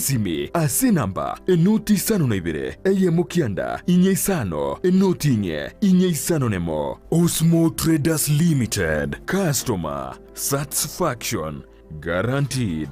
Esimi ase enamba enoti isano na ibere, eyemo kianda, inye isano, enoti inye, inye isano nemo. Osmo Traders Limited, Customer Satisfaction Guaranteed.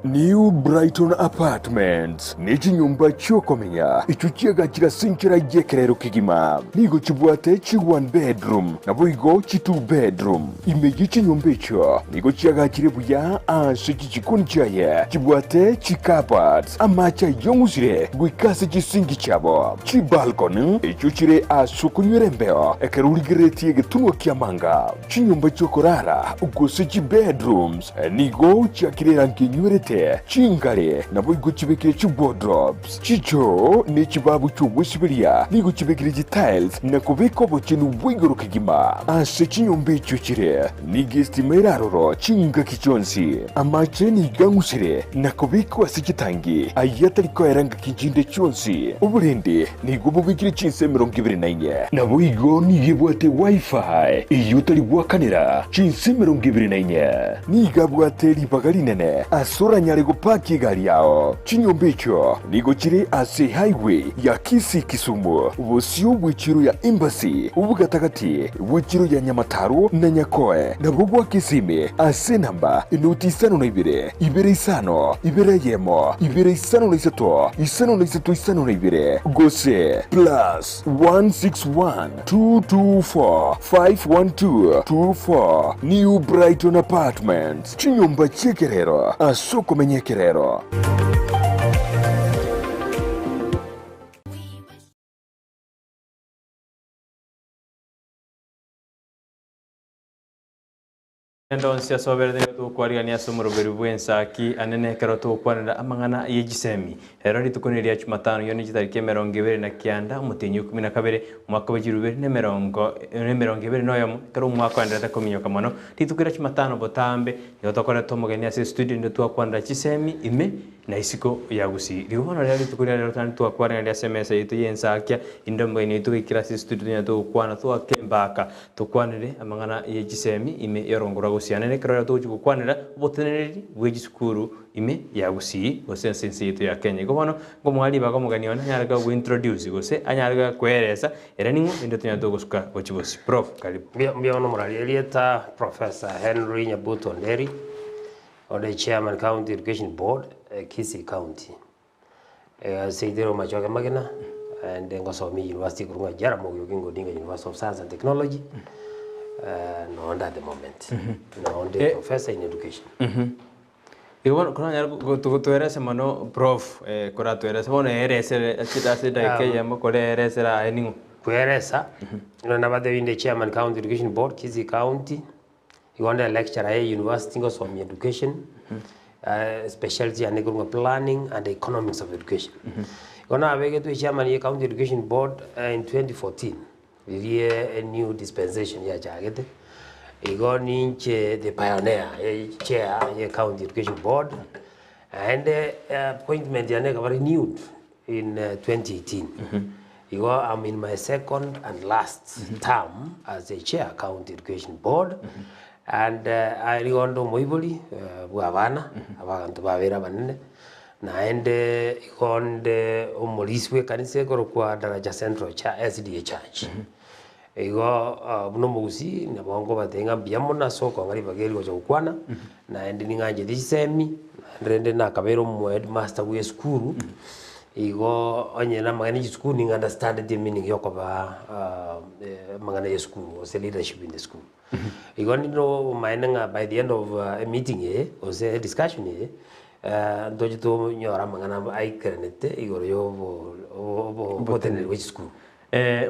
New Brighton Apartments ne chinyomba chi'okomenya echio chiagachire ase enchera y'ekerero kegima. Nigo chibwate chi one bedroom naboigo chi two bedroom. Ime ye chinyomba echio nigo chiagachire buya ase chichikoni chiaye chibwate chicupboards, amache ayong'usire goika ase chisinki chiabo, chibalcony echio chire ase okonywera embeo ekero origereretie egetunwa ki'amanga, chinyomba chi'okorara gose chibedrooms nigo chiakire erangi enywerete, chingare naboigo chibekire chiwardrobes, chichoo ne chibabu chi'ogwesiberia nigo chibekire chitiles na kobeka obochenu bwa igoro kegima. Ase chinyomba echio chire nigo estima ere aroro chingaki chionsi. Amache nigo ang'usire na kobekwa ase chitangi ayio atari koera ngaki chinde chionsi. Oborendi nigo bobekire chinsa 24. Naboigo nigo ebwate Wi-Fi eyio otari goakanera chinsa 24. Nigo abwate ribaga rinene ase oranyare gopakia egari yao. Chinyomba echio nigo chire ase highway ya Kisii-Kisumu, bosio bw'echiro ya Embassy, obogatagati bw'echiro ya Nyamataro na Nyakoe, nabwo gwa Kisimi ase enamba enoti isano na ibere, ibere isano, ibere eyemo, ibere isano na isato, isano na isato isano na ibere, gose plus 161 224 512 24 New Brighton Apartments, chinyomba chi'ekerero ase okomenya ekerero. Rende onsi ase oberete nigo togokwarigania ase omoroberi bw'ensaki anene ekero togokwanera amang'ana ye chisemi. Rero rituko neria Chumatano eyio ne chitariki 29 omotienyi o ikomi na kabere omwaka bwe chilifu ibere na emerongo na emerongo ebere na oyomo ekero omwaka oenderete kominyoka mono. Rituko ria Chumatano botambe nigo tokoreta omogeni ase estudio naende twakwanera chisemi ime na isiko ya Gusii. Rigo bono rero rituko ria rero tari twakwanera ase emesa yaito y'ensakia inde omogeni oito goikera ase estudio tonyare togokwana twake embaka Tokwanere amang'ana ye chisemi ime y'orongo rwa Gusii. Ane nekero rero togochia gokwanera oboteneneri bwe chisukuru ime ya Gusii gose ase ense yaito ya Kenya. Igo bono nkomoa ribaga omogeni one anyare gointroduce gose anyare koeresa ere ning'o rende tonyare togosuka gochia bosio. Prof, karibu. Mbuya mbuya mono morari erieta Professor Henry Nyabuto Nderi, ore Chairman County Education Board, Kisii County. Ase Machoge Magena, naende ngosomia university korwa ng'a Jaramogi Oginga Odinga University of Science and Technology, nonde at the moment, nonde Eh. professor in education. Igo bono koranyare gotoeresa mono prof, koratoerese bono eresere ase ase edageka eyemo kore eresere aye ning'o? Kweresa, buna nabatebi inde chairman county education board, Kisii county, Igo nde lecturer ye university ngosomia education, specialty yane ekorwa ng'a planning and economics of education. Igo nabegetwe echairman ye county education board in 2014, riria a new dispensation yachagete, igo ninche the pioneer ye chair ye county education board, naende appointment yane ekaba renewed in 2018. Igo I'm in my second and last term as a chair county education board and nigo nde omoibori bwa abana, abanto babeire abanene, naende igo nde omorisia bwa ekanisa ekorokwa Daraja Central SDA Church. Igo buna omogusii nabo nkobatebia ng'a mbuya mono ase okong'a ribaga eri gocha gokwana, naende ning'anchete chisemi, naende rende nakabeire omo headmaster bwa esukuru, igo onye na amang'ana ya chisukuru nigo understandeti emeaning ya okoba amang'ana ya esukuru gose leadership in the school. Igo ninde obomaene ng'a by the end of emeeting eye gose ediscussion eye, ntoche tonyore amang'ana aikeranete igoro ya obo obo oboteneneri bwa chisukuru.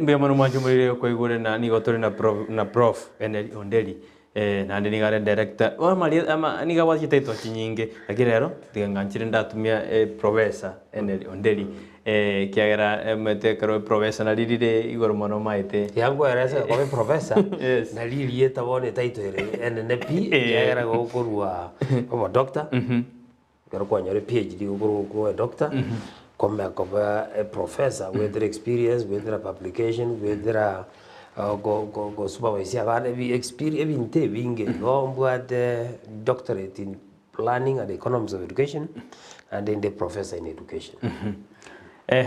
Mbuya mono mwanche omoriri okoigure na nigo tore na prof na prof Henry Onderi naende nigo are director amaria ama nigo abwate chititle chinyinge lakini rero tiga nganchire ndatumia professor Henry Onderi ekiagera omanyete ekero eprofessor nario rire igoro mono omanyete. Tiga nkoerese koba eprofessor Yes. nari erieta bono etitle ere enene pi ekiagera gokorwa obodoctor. Ekero kwanyora ePhD okorwa okwo edoctor, komenya koba eprofessor goetera experience, goetera publication, goetera go- go- go supervise abana ebi experi ebinto ebinge. Igo mbwate doctorate in. Planning and Economics of Education, and inde Professor in Education.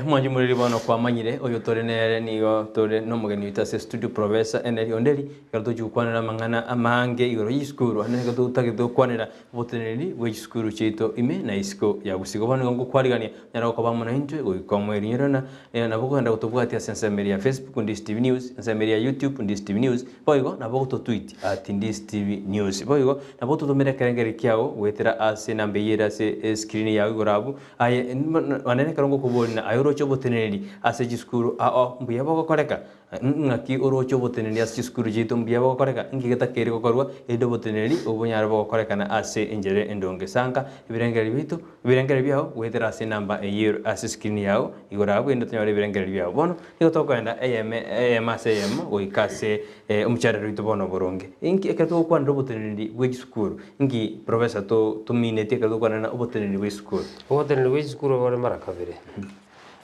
Mwanche moriri bono kwamanyire oyo tore nere nigo tore nomogeni oito ase studio Professor Eneri Onderi ekero tochi gokwanera amang'ana amange igoro ye chisukuru ande nigo totagete gokwanera oboteneneri bwe chisukuru chiaito ime na isiko ya Gusii. Igo bono nigo ngokwarigania onyare gokoba amo naintwe goika omoerio nyerona nabo okogenda gotobwatia ase ensemo eria ya Facebook Ndisi TV News, ensemo eria ya YouTube Ndisi TV News, Boigo nabo ogototweet at Ndisi TV News. Boigo nabo ototomere ekerengerio kiao goetera ase enamba eyio ere ase escreen yao igoro abwo. Aye nonye nekero ngokoboria ng'a aye oroche oboteneneri ase chisukuru ao mbuya bogokoreka? Ng'aki oroche oboteneneri ase chisukuru chiaito mbuya bogokoreka? Nki getakeire gokorwa erinde oboteneneri obo bonyare bogokorekana ase enchera endonge? Sanka ebirengererio biaito ebirengererio biao goetera ase enamba eyio ere ase escreen yao igoro abwo erinde tonyore ebirengererio biao. Bono Nigo tokogenda eyemo eyemo ase eyemo goika ase omocharero oito bono oboronge. Inki ekero togokwanera oboteneneri bwe chisukuru, inki professor to tominetie ekero togokwanera oboteneneri bwe chisukuru? Oboteneneri bwe chisukuru bore mara kabere.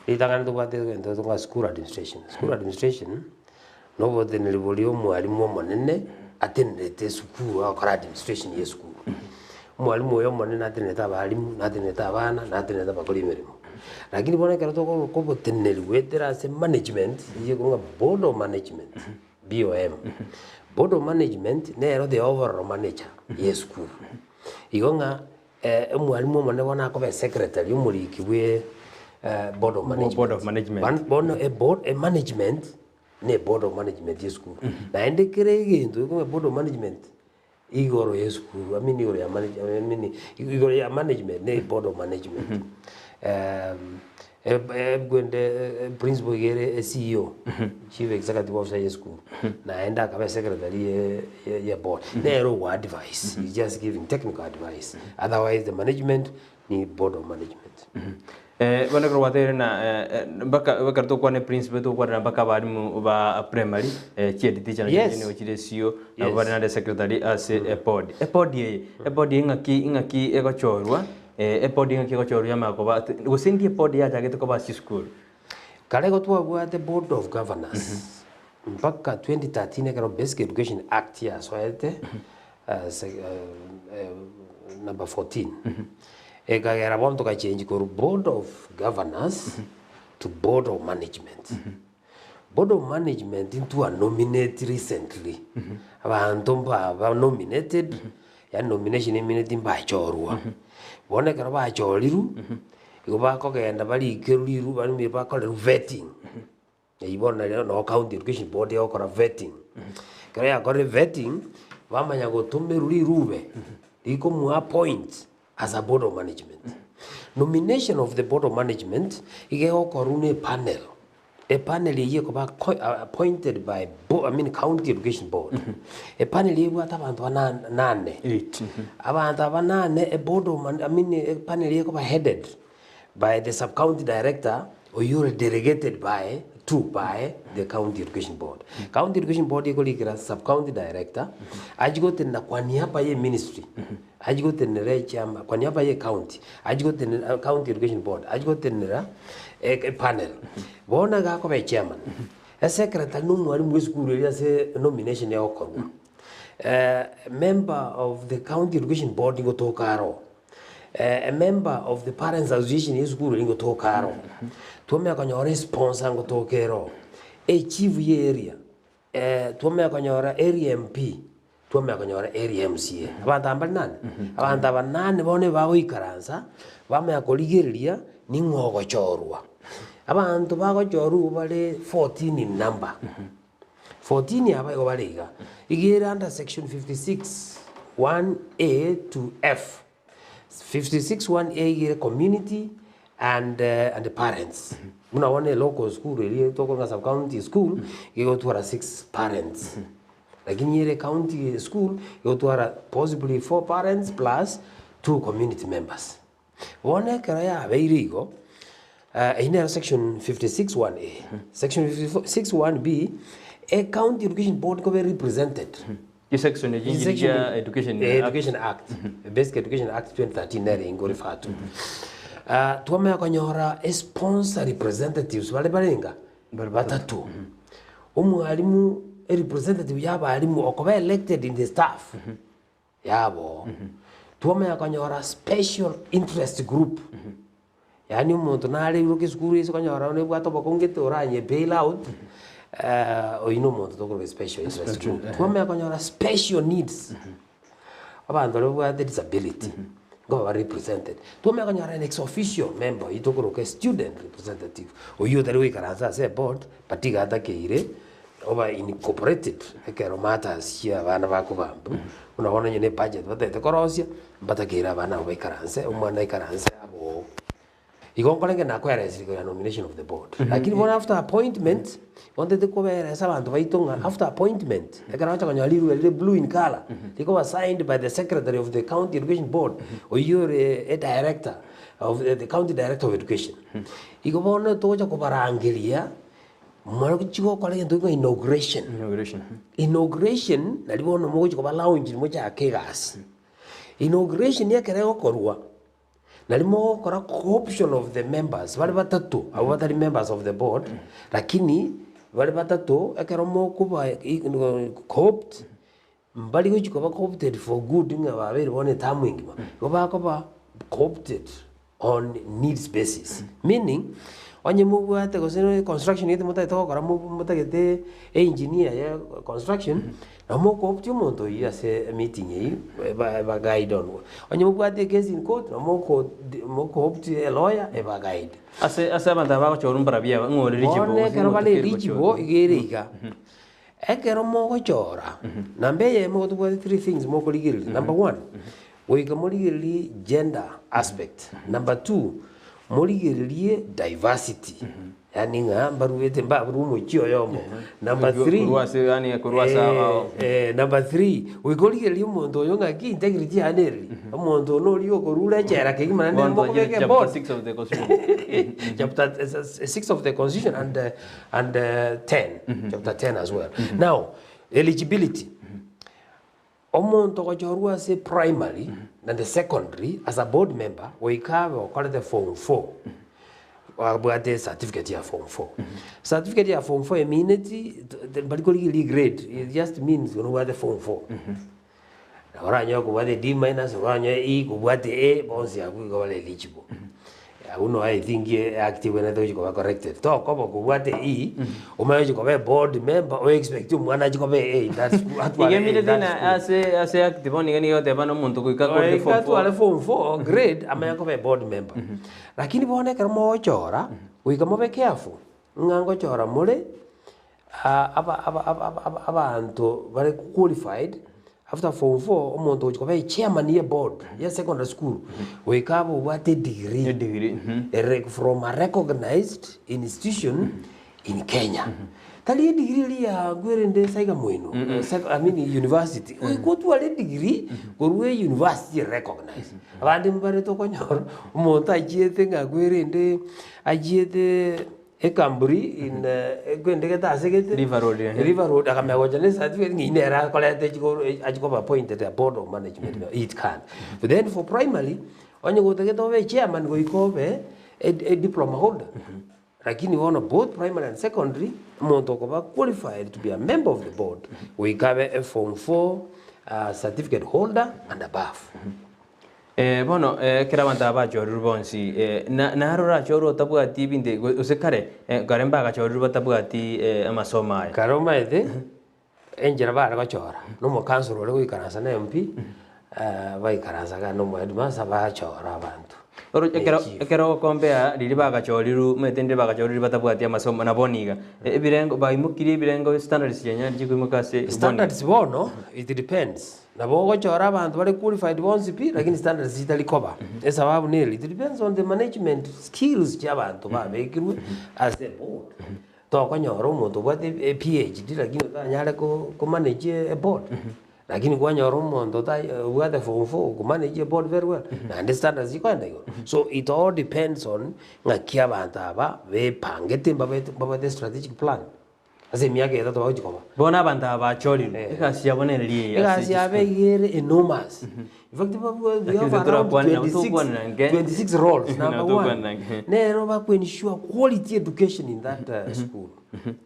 Ritang'ani tobwate egento togoka school administration. School administration, na oboteneneri boria omwalimu omonene atenerete esukuru agokora administration ya esukuru. Omwalimu oyo omonene natenerete abalimu, natenerete abana, natenerete abakori emeremo. Lakini bono ekero tokoroka oboteneneri goetera ase management, eywo ekorwa ng'a board of management, BOM. Board of management nero the overall manager ya esukuru. Igo ng'a omwalimu omonene bono akoba esecretary omoriki bwe board of management. Board of management. Ban- Bono eboard emanagement, na eboard of management ya esukuru. Naende kera egento gekong'a board of management, Igoro y'esukuru, I mean igoro ya manage, I mean igoro ya management ne board of management. Ebwende principal iga ere CEO, chief executive officer ya esukuru, naende akaba esecretary ye ye ye board. Nere ogo advise, he just giving technical advice, otherwise the management ni board of management. Bono ekero gwateire na mpaka ekero tokwana eprinciple togokwanera mpaka abalimu ba primary, chihead teacher nachio Yes. nigo chire esio, nabo Yes. bare naende secretary ase eboard. Eboard eye, eboard eye ng'aki ng'aki egochorwa, eboard ng'aki egochorwa yamanya koba ase gose ndi eboard yachagete koba ase chisukuru? Kare igo twabwate board of governors mpaka 2013 ekero Basic Education Act yasoete number 14 ekagera bono togachange korwa board of governors to board of management. Board of management intwa nominate recently abanto mbaba nominated yaani nomination emineti mbachorwa. Bono ekero bachorirwe igo bakogenda barikerwe riru bakorerwe vetting. Eyio bono nario noo county education board egokora vetting. Ekero yakorire vetting, bamanya gotomerwa rirube rikomoa appoint as a board of management. Nomination of the board of management, iga egokorwa na epanel, epanel eyio ekoba appointed by bo I mean county education board. Epanel eyio ebwate abanto bana nane, Eight. abanto aba nane eboard of man I mean epanel eyio ekoba headed by the sub county director oyio ore delegated by to by the county education board. County education board ekorikera sub county director achie gotenena kwa niaba ye ministry achie gotenenera echiama kwa niaba ye county achie gotenenera county education board achie gotenenera epanel. Bono iga akoba echairman, esecretary na omwalimu bwa esukuru eria ase nomination egokorwa, member of the county education board ngotoka aro. A member of the parents association ye esukuru eria ngotoka aro, twamanya konyora esponsor ngotoka ere oo, echief ye area, twamanya konyora area MP, twamanya konyora area MCA. Abanto aba mbare nane? Abanto aba nane bono ebagoikaransa, bamanya korigereria ning'o ogochorwa. Abanto bagochorwa igo bare 14 in number. 14 aba igo bare iga, iga ere under section 56 1 A to F. 56 1 A iga ere community and and parents. Buna bono elocal school eria tokorwa ng'a sub county school, iga egotwara 6 parents. Lakini ere county school, egotwara possibly 4 parents plus 2 community members. Bono ekero yabeire igo, eyio nero section 56 1 A. Section 56 1 B, e county education board nkobe represented. Chisection echi nchiri chia Education Eh, Education Act, Basic Education Act 2013 nere ingo refer to. Ah, twamanya konyora e sponsor representatives bare barenga batato. Omwalimu e representative ya abalimu okoba elected in the staff yabo. Twamanya konyora special interest group, yaani omonto nare iroke esukuru ase okonyora nebwate obokong'u gete oranye bail out, oyio na omonto tokoroka special interest group. Twamanya konyora special needs, abanto baria babwate disability, nkoba bare represented. Twamanya konyora an ex officio member oyio tokoroka student representative, oyio otari goikaransa ase eboard, but iga atakeire oba incorporated ekero matters chia abana bakobambwa, buna bono onye ne ebudget batagete korosia, mbatakeire abana abwo baikaranse, omwana aikaranse aboo. Igo nkorenge nakoeresire igoro ya nomination of the board. Lakini bono after appointment, bono ntagete kobaeresa abanto baito ng'a after appointment, ekero agocha konyora rirube rire blue in colour, rikoba signed by the secretary of the county education board, oyio ore e director of the county director of education. Igo bono togocha kobarangeria, Mara gochia gokora egento gekwa inauguration. Inauguration. Inauguration nari bono mogochia koba launch mochake egasi. Inauguration ekero egokorwa, nari mogokora co-option of the members bare batato abwo batari members of the board, lakini bare batato ekero mokoba co-opt, Mbari gochia koba co-opted for good ng'a babeire bono etamu engima, igo bakoba co-opted on needs basis. Meaning, onye mobwate gose ne construction gete motagete gokora mo motagete engineer ya construction, nabo moko-opt omonto oyio ase emeeting eyio eba eba guide on. Onye mobwate ecase in court, nabo moko moko-opt a lawyer eba guide. Ase ase abanto aba bagochorwa mbarabwo aba, ng'a ore eligible Bono gose ekero ng'a bare otakeire eligible, gochorwa. iga ere iga. Ekero mogochora, namba eyemo igo tobwate three things mokorigereria, number one, goika morigererie gender aspect, number two, morigererie diversity, yaani ng'a mbaruete mbaburwe omochie oyomo, number three, Korwa ase yaani korwa ase ao. number three, goika origererie omonto oyo ng'aki integrity yaye nereri, omonto one oria okorura echela kegima naende Bono twachire mokobeka chapter eboard. 6 of the constitution. Chapter 6 of the constitution and and 10 chapter 10 as well now eligibility omonto ogochorwa ase primary na the secondary as a board member goika abe okorete form 4 abwate certificate ya form 4 certificate ya form 4 emineti mbari korigereria grade it just means nobwate form 4 Nabo oranyore kobwate D minus, oranyore E, kobwate A, bonsi abwo igo bare eligible. Abwo no I think act ebwenerete gochia koba corrected. Tokoba kobwate E, omanye gochia koba eboard member o expect omwana achie koba A in that school, atware Iga A in emineti that ng'a school. ase ase act bono iga nigo egoteba na omonto goika akore Goika form four. atware form four grade amanye koba eboard member. Lakini bono ekero mogochora, goika mobe careful, ng'a ngochora more. Abanto bare qualified after form four omonto ogochia koba echairman ye board ya secondary school goika abe obwate edegree Edegree, mhm. ere from a recognized institution in Kenya. Tari edegree eria yago erende saiga moino sec- I mean university goika otware edegree korwa e university ere recognized. Abande mbare tokonyora omonto achiete ng'a kwerende achiete Ekamburi in ekwendegete ase gete River Road, eh. River Road akamanya gocha ne certificate ng'a nere akoreta echiko achia koba appointed a board of management it can't. But then for primary, onye gotagete obe echairman goika obe e diploma holder. Lakini bono both primary and secondary, omonto okoba qualified to be a member of the board, goika abe a form four certificate holder and above. Bono ekero abanto aba bachorirwe bonsi, naro orachorwe otabwati ebinto ebi, gose kare, kare mbagachorirwe batabwati amasomo aya. Kare omanyete, enchera bare gochora, na omokansoro ore goikaransa na MP, baikaransa iga na omoheadmaster bachora abanto. Oro ekero Ne chief. ekero ogokompea riria bagachorirwe, omanyete ndire bagachorirwe batabwati amasomo na bono iga, ebirengo baimokirie ebirengo standards chiaye chikoimoka ase bono iga. Standards bono, it depends. Nabo ogochora abanto bare qualified bonsi pi, lakini standards chitari koba. Esababu neri, it depends on the management skills chia abanto babekirwe ase eboard. Tokonyora omonto obwate e PhD lakini otanyare ko komanage eboard. Lakini kwanyora omonto otai obwate form four okomanage eboard very well, naende standards chikoenda igoro. So it all depends on ng'aki abanto aba bepangete mbabete mbabwate strategic plan. Ase emiaka etato bagochia koba. Bono abanto aba bachorirwe, egasi yabo nereri eye ase Egasi yabo chisukuru? iga ere enormous. In fact, we Lakini have around torakwanera- 26, tokwanera nke. 26 roles. Number Nabo one, tokwanera nke. nero baku-ensure quality education in that school.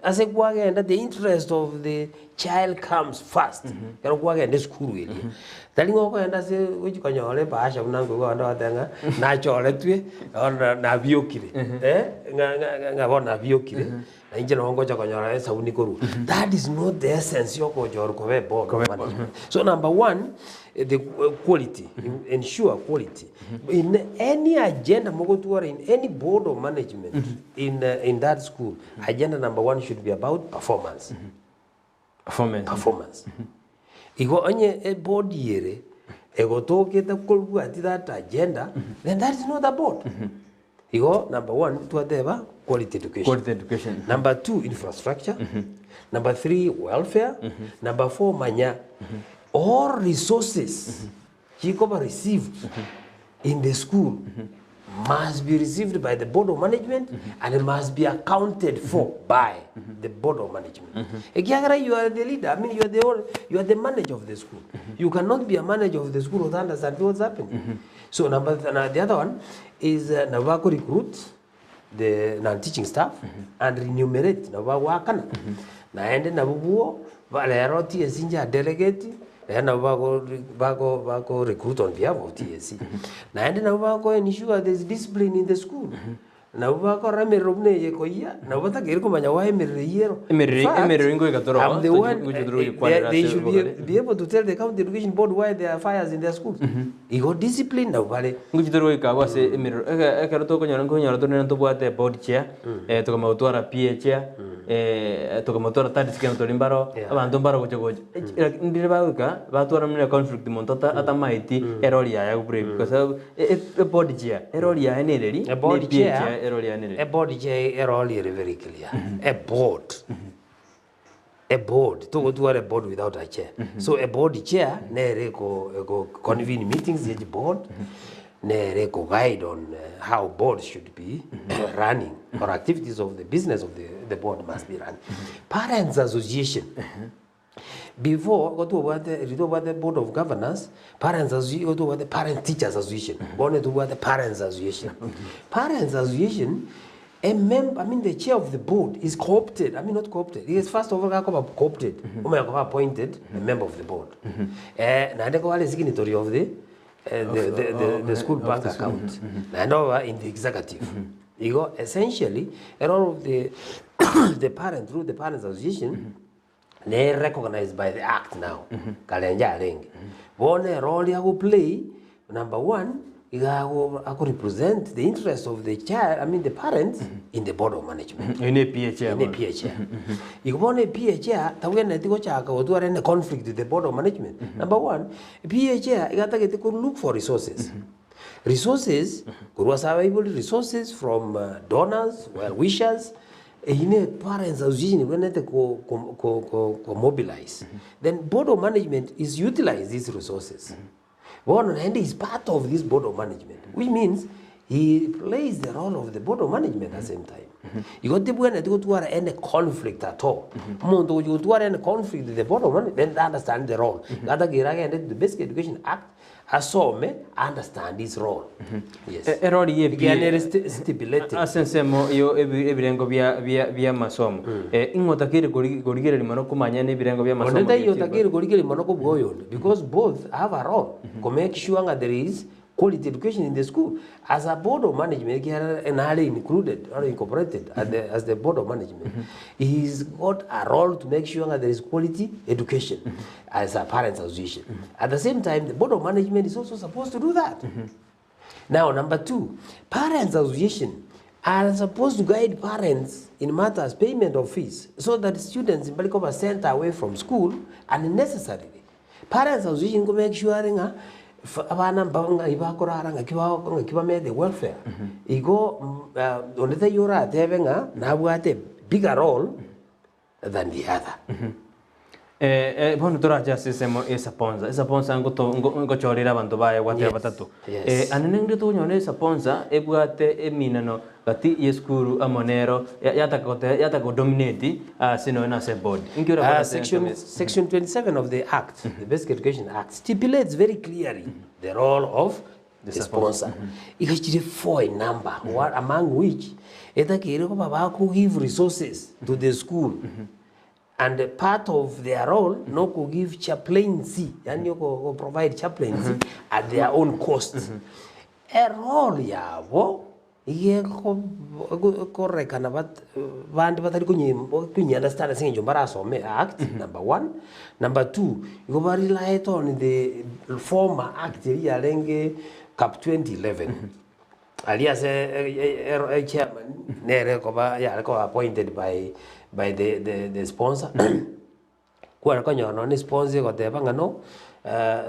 Ase kwagenda the interest of the child comes first. Kero kwagenda esukuru eria. Tari ng'a okogenda ase gochi konyora ebahasha buna nkoigwa abande bagoteba ng'a nachoretwe bono nabiokire eh, ng'a ng'a ng'a bono nabiokire na inche nabo ngocha konyora esabuni korwa. That is not the essence ya okochorwa koba eboard of management. So number one, the quality, ensure quality. In any agenda mogotwara in any board of management in in that school, agenda number one should be about performance. Performance. Performance. Igo onye eboard ere egotokete korubwati that agenda, then that is not a board. Igo number one twateba quality education. Quality education. Number two infrastructure. Number three welfare. Number four manya all resources chikoba received in the school must be received by the board of management and must be accounted for by the board of management. Ekiagera you are the leader, I mean you are the owner, you are the manager of the school. You cannot be a manager of the school without understanding what's happening. So number now the other one is nabo bako recruit the non teaching staff and remunerate nabo bagoakana naende nabo buo ba rero TSC inche delegate rero nabo bago bago bago recruit on behalf of TSC naende nabo bako ensure there is discipline in the school nabo bakora emerero buna eye ekoiyia nabo batakeire komanya why emerero eyio ero. Emerero- In fact, emerero ingo igatoroa, I'm the one, ngochi toro eh, gokwanera they ase should be, obogare. be able to tell the county education board why there are fires in their schools. Igo discipline nabo bare. Ngochi tore goika abwo ase emerero, eke ekero tokonyora nkonyora tore ntobwate board chair, tokamanya gotwara PA chair, tokamanya gotwara third secretary mbaro, Yeah. abanto mbaro gocha gocha. Echi ndire bagoika, batwara buna econflict monto ata atamaeti erori yaye agobreak kwa sababu e- e- eboard chair, erori yaye nereri, A board ne PA chair, chair erori yaye nereri. a board chair erori ere very clear. A board. A board. Togotwara a board without a chair. So a board chair nere eko eko convene meetings ye board nere eko guide on how board should be running or activities of the business of the, the board must be run. Parents association. Before igo twabwate riria twabwate board of governors, parents associ igo twabwate parent teachers association, bono tobwate parents association. Parents association, a member, I mean the chair of the board is co-opted, I mean not co-opted, he is first of all gakoba co-opted, omanya koba appointed a member of the board. Naende koba are signatory of the the, the, the, the school bank account, naende oba in the executive. Igo essentially, a role of the the parent through the parents association, nere recognized by the act now, kare yarenge. Bono erole agoplay, number one, iga ago ako represent the interest of the child, I mean the parents, in the board of management. Eyio ne PA chair Eye ne bono. PA chair. Igo bono e PA chair, tabwenereti gochaka gotwara any conflict with the board of management. Number one, PA chair iga atagete ko look for resources. Resources, korwa ase abaibori, resources from donors, well wishers, eyio ne parents association ebwenerete ko ko ko ko ko mobilize. Then board of management is utilize these resources. Bono naende is part of this board of management, which means he plays the role of the board of management at the same time. Igo tibwenereti gotwara any conflict at all. Omonto ogochi gotwara any conflict with the board of management, then understand the role. Gatagera agende to the Basic Education Act, asome, understand his role. Yes. E- erori ye Ekiagera nere stipulated. Ase ensemo yo ebi- ebirengo bia bia bia amasomo ing'o otakeire kori- korigereria mono komanya na ebirengo bia amasomo Onde taiyo bia otakeire korigereria mono kobua oyonde because both have a role ko make sure ng'a there is quality education in the school. As a board of management, ekiagera nare included or incorporated at the, as the board of management, he's got a role to make sure that there is quality education as a parents association. At the same time, the board of management is also supposed to do that. Now, number two, parents association are supposed to guide parents in matters payment of fees so that students in Balikova are sent away from school unnecessarily. Parents association go make sure nga abana mbaba ibakorara ng'aki bao ng'aki bame the welfare. Igo onde taiyo oratebe ng'a nabwate bigger role than the other. Eh, eh, bono torache ase ensemo y'esaponsa. Esaponsa ngoto ngo ngochorera abanto baye gwateba Yes, batato. yes. Eh, ane ninde tokonyora esaponsa ebwate eminano gati y'esukuru amo nero ya- yataka gote yataka godominate ase nonya na ase eboard. Inki orakore ase Section, ensemo eye? section 27 of the Act, the Basic Education Act, stipulates very clearly the role of the sponsor. Iga chire four in number, one, among which etakeire koba bakogive resources to the school. And part of their role no kogive chaplaincy, yani oko provide chaplaincy at their own cost. Erole yabo iga ekorekana bat bande batari konye konye understand ase eng'encho mbarasome act number one. Number two, igo ba relied on the former act eria yarenge cap 2011. Aria ase echairman nere koba yare koba appointed by by the the the sponsor kware konyora nonye na esponsor egoteba ng'a no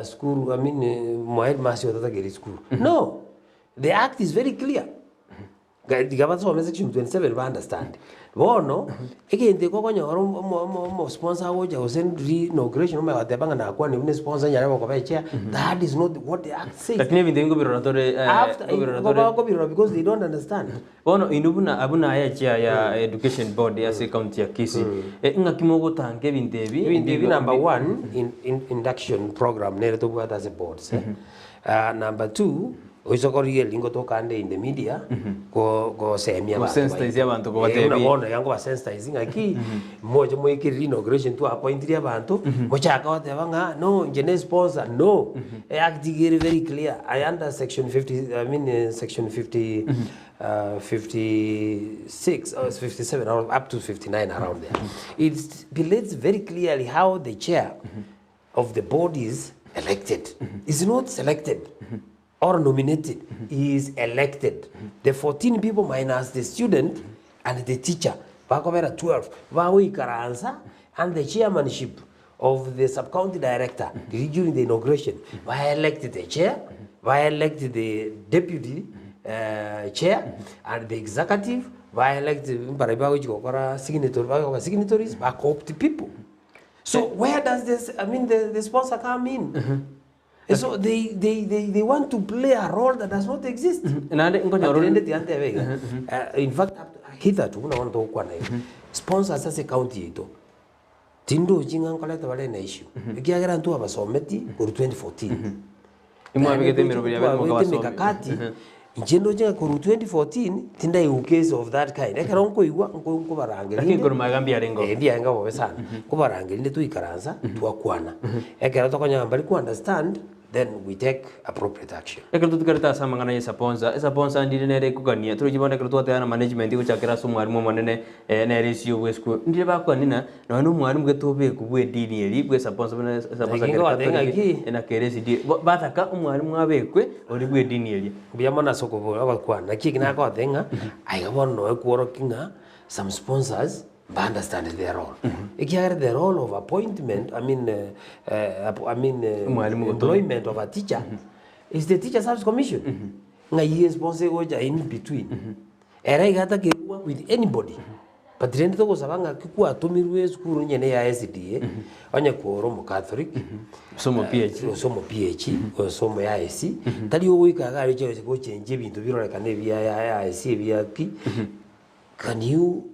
school I mean mwa headmaster oyo tatakeire esukuru. No, the act is very clear. Ga tiga basome section 27 ba understand. Bono, egento eke okonyora omo omo omo omosponsor agocha gose ndiri inauguration omanye goteba ng'a nakwanire buna esponsor nyare gokoba echair, that is not what the act says. Lakini ebinto ebi nkobirora tore eh, After, nkobirora igo tore bakobirora because they don't understand. Bono inwe buna abwo naye echia ya education board ase ecounty ya Kisii, eh, ng'aki mogotanga ebinto ebi Ebinto ebi mbibe number mbi one, in, in, induction program nere tobwate ase boards eh. Ah, number two, oise korigereria ngotoka ande in the media, go gosemia abanto Gosensitize baito. abanto Eh, kobatebia. buna bono iga nkobasensitize ng'aki, moche moikereri inauguration twaappointire abanto, mochake goteba ng'a no inche ne sponsor, no. Eact iga ere very clear, aye under section 50, I mean section 50, 56 or 57 or up to 59 around there. It stipulates very clearly how the chair of the board is elected. Is not selected or nominated, he is elected. The 14 people minus the student and the teacher, bakobera 12, bagoikaransa and the chairmanship of the sub-county director during the inauguration, ba elect the chair, ba elect the deputy chair and the executive, ba elect mbarabwo bagochia gokora signatory, bagoba signatories, ba co-opt people. So where does this, I mean the, the sponsor come in? So they, they, they, they want to play a role that does not exist. Naende nkonyora But rende tiga ntebe iga. In fact, up to, hitherto buna bono togokwana iga, sponsors ase ecounty yaito, tindochi ng'a nkorete bare na issue, ekiagera intwe abasometi korwa 2014. Imwabegete emeroberi yabe Twabegete mokabasomia. emekakati, inche ndoche ng'a korwa 2014, tindaigwa case of that kind. Ekero nkoigwa, nko nkobarangeria Lakini inde, korwa magega mbiarenge eh, mbiarenge bobe sana. Nkobarangeria inde twaikaransa, twakwana. Ekero tokonyora mbari ko understand, then we take appropriate action. Ekero totigarete ase amang'ana y'esaponsa, esaponsa ndire nere ekogania, toroche bono ekero twateba na management gochakera ase omwalimu omonene nere esio bw'esukuru, ndire bakwania ng'a nonya na omwalimu gete obekwe bw'edini eria bw'esaponsa buna esaponsa Naki kere ngogoteba Catholic ng'aki? na kere SDA, bo bataka omwalimu abekwe oria bw'edini eria. Mbuya mono ase okobora ogokwana, naki eki nagoteba ng'a aiga bono noe kworokia ng'a some sponsors ba understand their role. Ekiagera the role of appointment, I mean I mean Omwalimu gotoma. employment of a teacher is the Teacher Service Commission. Ng'ai esponsor egocha in between. Ere iga atake work with anybody. But rende togosaba ng'aki kwatomirwe esukuru onye ne ya SDA, onye kore omocatholic, Gose omo PH. gose omo PH, gose omo AIC, tari ogoika iga aria oche gochenjia ebinto birorekane ebia ya AIC ebia ki, can you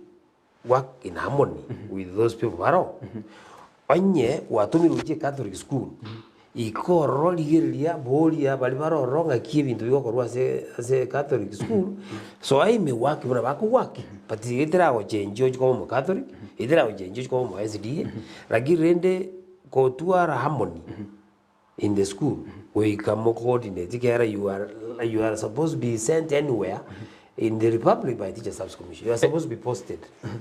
work in harmony with those people baroo? Onye gwatomirwe gochia ecatholic school, ika ororo rigereria boria baria bare ororo ng'aki ebinto bigokorwa ase ase ecatholic school, soa ime work buna bakowork, but iga eteragochenjia ochie koba omocatholic, eteragochenjia ochie koba omo SDA, lakini rende gotwara harmony in the school goika mo coordinate ekiagera you are you are supposed to be sent anywhere in the republic by teacher service commission you are supposed to be posted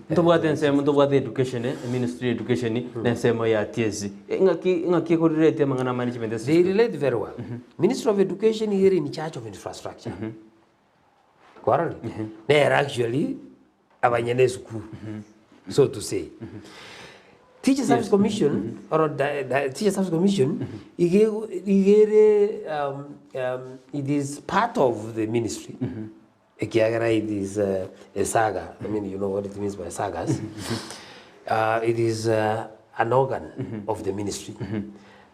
Ntobwate ensemo ntobwate education eh, ministry ya education na ensemo ya TSC. Ng'aki ng'aki ekorelate amang'ana a management ase they esukuru? relate very well ministry of education iga ere in charge of infrastructure kwarorire nere actually abanyene esukuru so to say Teacher Service Commission or di- di- Teacher Service Commission iga ego- iga ere um, um, it is part of the ministry ekiagera it is a saga I mean you know what it means by sagas uh, it is uh, an organ of the ministry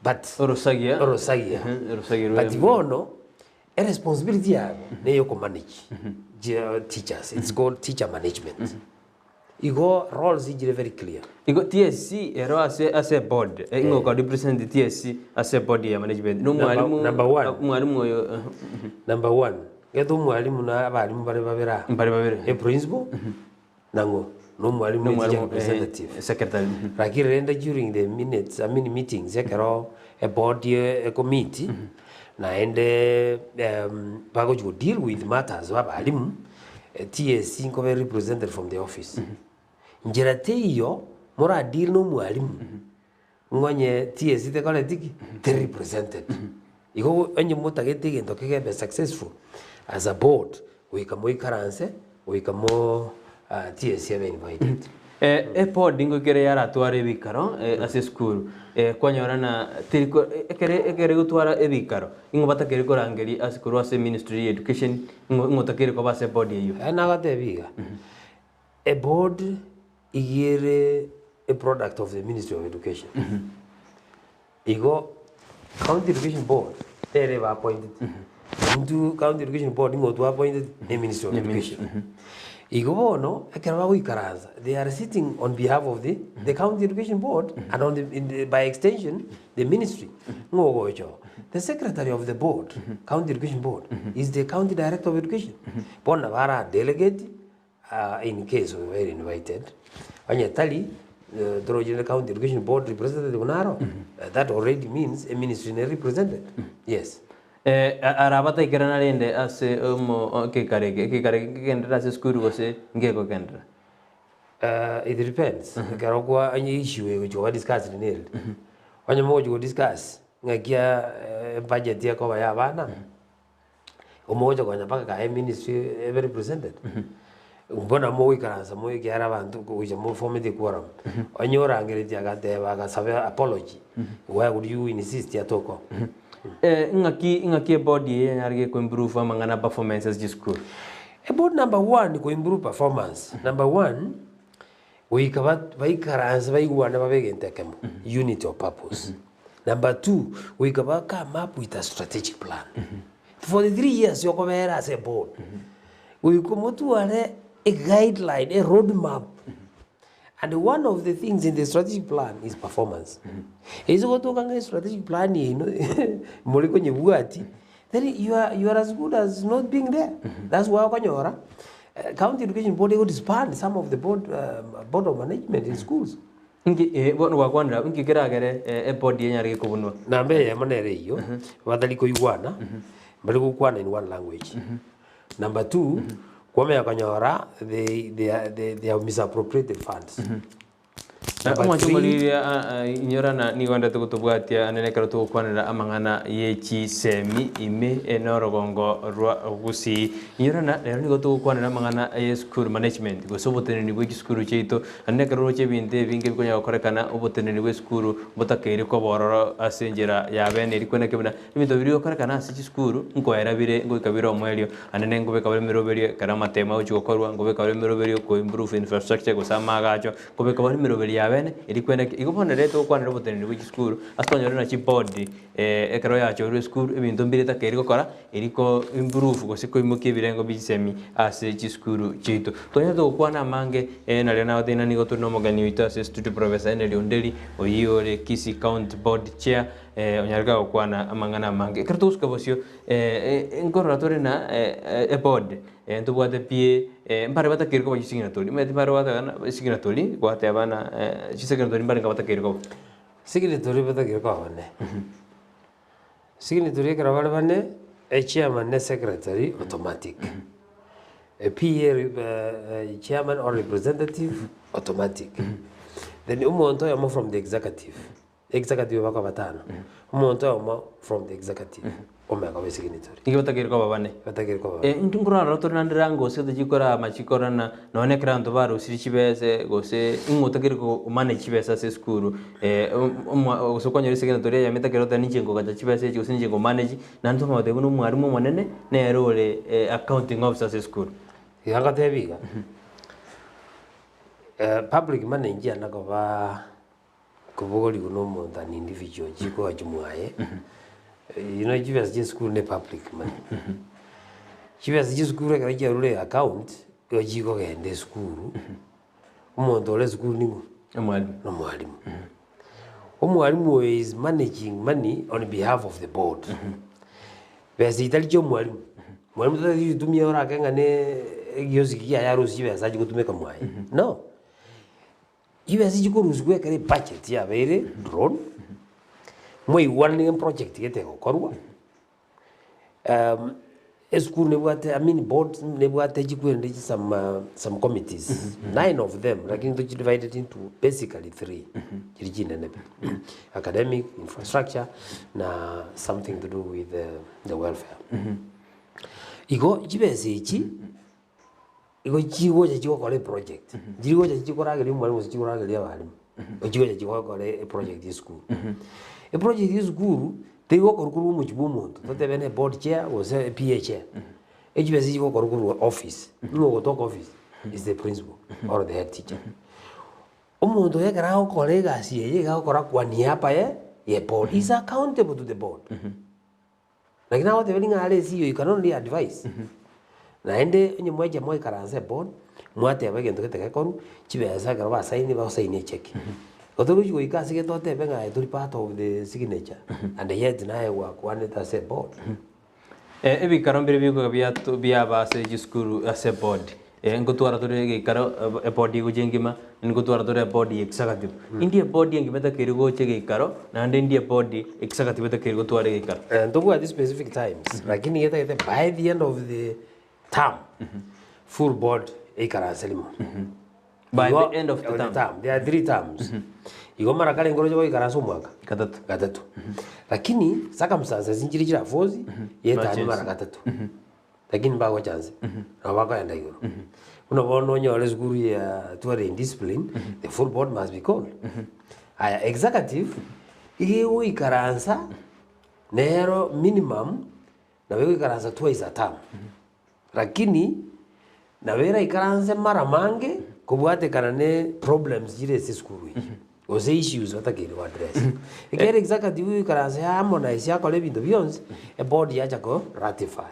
but Orosagia. orosagia Orosagia rwa but bono eresponsibility yabo neye okomanage teachers it's called teacher management igo roles chire very clear. Igo TSC ero ase ase eboard eh, ing'o oka represent TSC ase eboard ya management na omwalimu Number one. omwalimu oyo eh, Number one, gete omwalimu na abalimu bare babere aa. Mbare babere. E principal nang'o na omwalimu na e teacher omwalimu eh, representative. secretary Lakini rende during the minutes, I mean meetings ekero eboard e committee naende em, bagochi go deal with matters ba abalimu, TSC nkobe represented from the office. Nchera teiyo mora deal na omwalimu ng'a onye TSC tekoreti ki? Teri represented. Igo onye motagete egento kegebe successful as a board goika moikaranse goika mo TSC ebe invited. Eboard ngoika ere yaratware ebikaro ase esukuru kwanyora na teri ko ekere ekere gotwara ebikaro ing'o batakeire korangeria ase korwa ase ministry ya education ing'o ing'o otakeire koba ase eboard eyio. Aye nagotebi iga, Eboard iga ere a product of the ministry of education. Igo county education board nere eba appointed. Intwe county education board nigo twa appointed ne ministry of education. Igo bono ekero bagoikaransa they are sitting on behalf of the the county education board and on the, in the, by extension the ministry. Ng'o ogocha oo? The secretary of the board, county education board is the county director of education. Bono nabo ara delegate In case we were invited, onye tari torochire county education board representative buna aro, that already means e ministry nere represented, yes. Ara abataikerana rende ase omo ekeikaro eke, ekeikaro eke nkegenderere ase esukuru gose ngekogenderera? It depends, ekero kwa onye issue egochia koba discussed nere, onye mogochia ko discuss ng'aki ebudget ekoba ya abana. Omogocha konya mpaka kaye ministry ebe represented mbona mogoikaransa moe ekiagera abanto gocha mofometi equorum onye orangeretie agateba agasaba apology why would you insist atoke oo. Ng'aki ng'aki eboard eye yanyarire ko improve amang'ana performance ase chisukuru? Eboard number one ko improve performance number one Goika baikaranse baigwane babe egento ekemo, unity of purpose. Number two, goika ba come up with a strategic plan. For the 3 years okobera ase eboard, goika motware a guideline, a road map. And one of the things in the strategic plan is performance. Ase gotoka ng'a estrategic plan yaino more konyebwati, then you are, you are as good as not being there. That's why okonyora County Education Board ego disband some of the board, board of management in schools. Inki eh, bono gwakwanire abwo, inki keragere eboard eye enyare gekobunwa? Namba eyemo nere eyio, batari koigwana, mbari gokwana in one language. Number two, kwamanya konyora they, they, are- they, they have misappropriated funds. Na omwancho omorigereria inyora na nigo ndete gotobwatia ande nekero togokwanera amang'ana ye chisemi ime norogongo rwa Gusii. Inyora na rero nigo togokwanera amang'ana ye school management gose oboteneneri bwe chisukuru chiaito ande nekero oroche ebinto ebinge bikonyara gokorekana oboteneneri bwe esukuru botakeire koba ororo ase enchera ya bene eri kweneke buna ebinto biria bigokorekana ase chisukuru nkoera bire ngoika bire omoerio Naende nkobeka bare emeroberio ekero amatemo agochia gokorwa, nkobeka bare emeroberio ko improve infrastructure gose amaagacho, nkobeka bare emeroberio ya bene eria kwene ki. Igo bono rero togokwanera oboteneneri bwe chisukuru, ase twanyora buna chiboard ekero yachorwa esukuru ebinto mbire etakeire gokora erio ko improve gose koimokia ebirengo bia chisemi ase chisukuru chiaito. Twanyora togokwana amange nario nagotebia ng'a nigo tore na omogeni oito ase estudio Professor Henry Onderi, oyio ore Kisii County Board Chair, onyare gokwana amang'ana amange. Ekero togosuka bosio. Nkorora tore na eboard, ntobwate pi mbare batakeire koba chisignatory, omanyete mbare gwateba signatory, gwateba ng'a chisignatory mbare batakeire koba. Signatory batakeire koba bane. Signatory ekero bare bane, echairman na esecretary automatic. PA chairman or representative automatic. Then omonto oyomo from the executive. Executive bakoba batano, omonto oyomo from the executive omanye koba esignatory. Nigo batakeire koba bane. Batakeire koba bane. Intwe nkorora tore naende rango gose tochikorama chikorana nonya ekero abanto barosirie chibese gose ing'o otakeire ko manage chibesa ase esukuru gose kwanyora esignatory eyemo etakeire goteba ninche nkogacha chibesa echi gose ninche nko manage naende twamanya goteba buna omwalimu omonene nere ore accounting officer ase esukuru. Iga ngotebi iga, public money nchiana koba. Kobogorigwa na omonto an individual chikoachi mwaye, you know chibesa chia esukuru ne public money. Chibesa chia esukuru ekero chiarure account, igo chikogenda esukuru, omonto ore esukuru ning'o? Omwalimu. Nomwalimu. Omwalimu oyo is managing money on behalf of the board. Besa etari chia omwalimu, mwalimu tatari gochitumia orake ng'a ne egiosi kiaye arusie chibesa achie gotumeka mwaye, no. Chibesa chikorusigwa ekero ebudget yabeire drawn, mwaigwananire eproject gete egokorwa, esukuru nebwate I mean board nebwate chikwerende chi some some committees, nine of them lakini tochi divided into basically three, chiria chinene pi, academic, infrastructure na something to do with the welfare. Igo chibesa echi. Igo chigocha chigokora eproject, nchiri gocha chikorageria omwalimu gose chikorageria abalimu, igo chigocha chigokora eproject ya esukuru. Eproject ya esukuru, terigokorwa korwa omochie bwa omonto, totebe na eboard chair gose ePA chair, echibesa echi chigokorwa korwa office, ng'o ogotoka office? Is the principal or the head teacher. Omonto oyo ekero agokora egasi eye, iga agokora kwa niaba ye ye board, is accountable to the board. Naki nagoteberia ng'a are ase eyio you can only advise. Naende onye mwacha mwaikaransa eboard, mwateba egento gete gekorwa, chibesa ekero basaini bagosaini echeki. Otoruchi goika ase gete otebe ng'a aye tori part of the signature and yet naye gwakwanete ase eboard. Ebikaro mbire bikoba biato biaba ase chisukuru ase eboard. Nkotwara tore egeikaro ebodi egocha engima, nkotwara tore ebodi ya executive. Indi ebodi engima etakeire gocha egeikaro, naende indi ebodi executive etakeire gotwara egeikaro. Ntobwati specific times, lakini getagete by the end of the term, full board eikaranse rimo. By Igo- the end of the term. There are three terms. Igo mara kare nkoroche goikaransa omwaka Gatato. gatato. Lakini circumstances nchire chiraforce yetame Emergency. mara gatato. Lakini mbagocha nse, nabo bakoenda igoro. Buna bono onyore esukuru ya tware indiscipline, the full board must be called. Aya executive, iga egoikaransa nero minimum, nabo egoikaransa twice a term. Lakini, nabo eraikaranse mara mange, kobwatekana ne problems chire ase esukuru eyio, gose issues batakeire go address. Ekero executive egoikaransa harmonize yakora ebinto bionsi, eboard yacha ko ratify.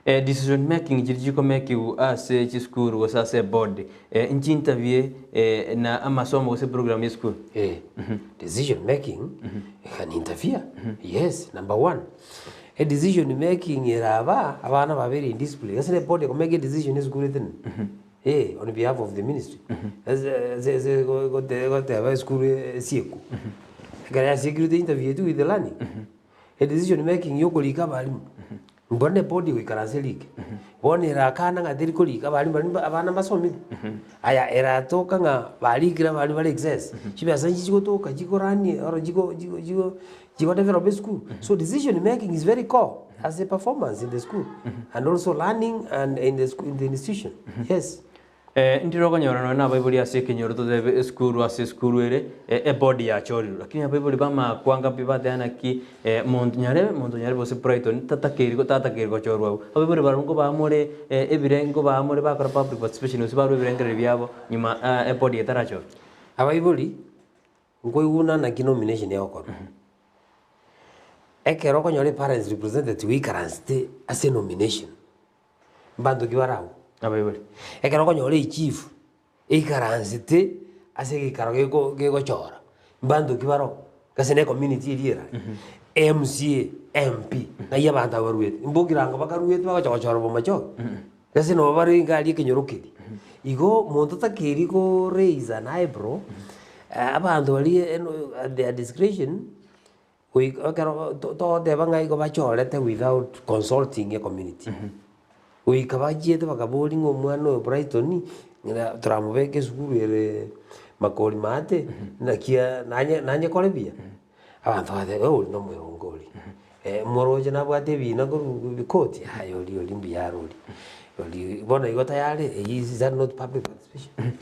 Decision making chiria chikomekiwa ase chisukuru gose ase eboard, nchintabie na amasomo gose program ya esukuru? Eh, decision making can interfere, yes, number one. A decision making ere aba, abana babeire indiscipline, gose ne board ekomake edecision esukuru etenene, eh, on behalf of the ministry, ase ase ase go- gote goteba esukuru esiekwe. Ekero yasiekirwe te interfere with the learning, a decision making ya okorika abalimu, mboro ne board egoikaransa erike, bono erakana ng'a teri korika abalimu baria mba abana mbasomire, aya eratoka ng'a barikire abalimu bare excess, chibesa nchi chigotoka chikorani oro chigo chigo chigo Chigo develop esukuru. So decision making is very core as a performance in the school and also learning and in the school, in the institution. Yes. Ndire okonyora nonya na abaibori ase ekenyoro totebe esukuru ase esukuru ere eboard yachorirwe lakini abaibori bamakwanga pi bateba naki monto nyarebe monto nyarebe gose Brighton tatakeiri tatakeiri gochorwa abwo. Abaibori barabwo nkobamore ebire nkobamore bakora public participation gose barwa ebirengererio biabo nyuma eboard etarachorwa. Abaibori Nkoiguna naki nomination egokorwa. Ekero okonyora eparents representative oikaransete ase enomination, mbanto ki bare abwo? Abaibori. Ekero okonyora echief eikaransete ase egeikaro geko gegochora, mbanto ki baroo? Gose na ecommunity eria erare, MCA, MP, ng'ai abanto aba baruete? Mbogirango bakaruete bagocha gochora Bomachoge? Gose nabo bare iga aria ekenyoro keria. Igo monto takeiri ko raise an eyebrow, abanto baria eno at their discretion, goika ekero to togoteba ng'a igo bachorete without consulting ecommunity. Goika bachiete bakaboria ng'a omwana oyo Brighton, ng'a toramobeke esukuru ere makori maate, naki nanye nanyekore buya. Abanto bagateba, oria nomoronge oria, moroche nabwate ebiina korwa bikoti, aye oria oria mbuya are oria, oria bono igo tayari, eyio is that not public participation?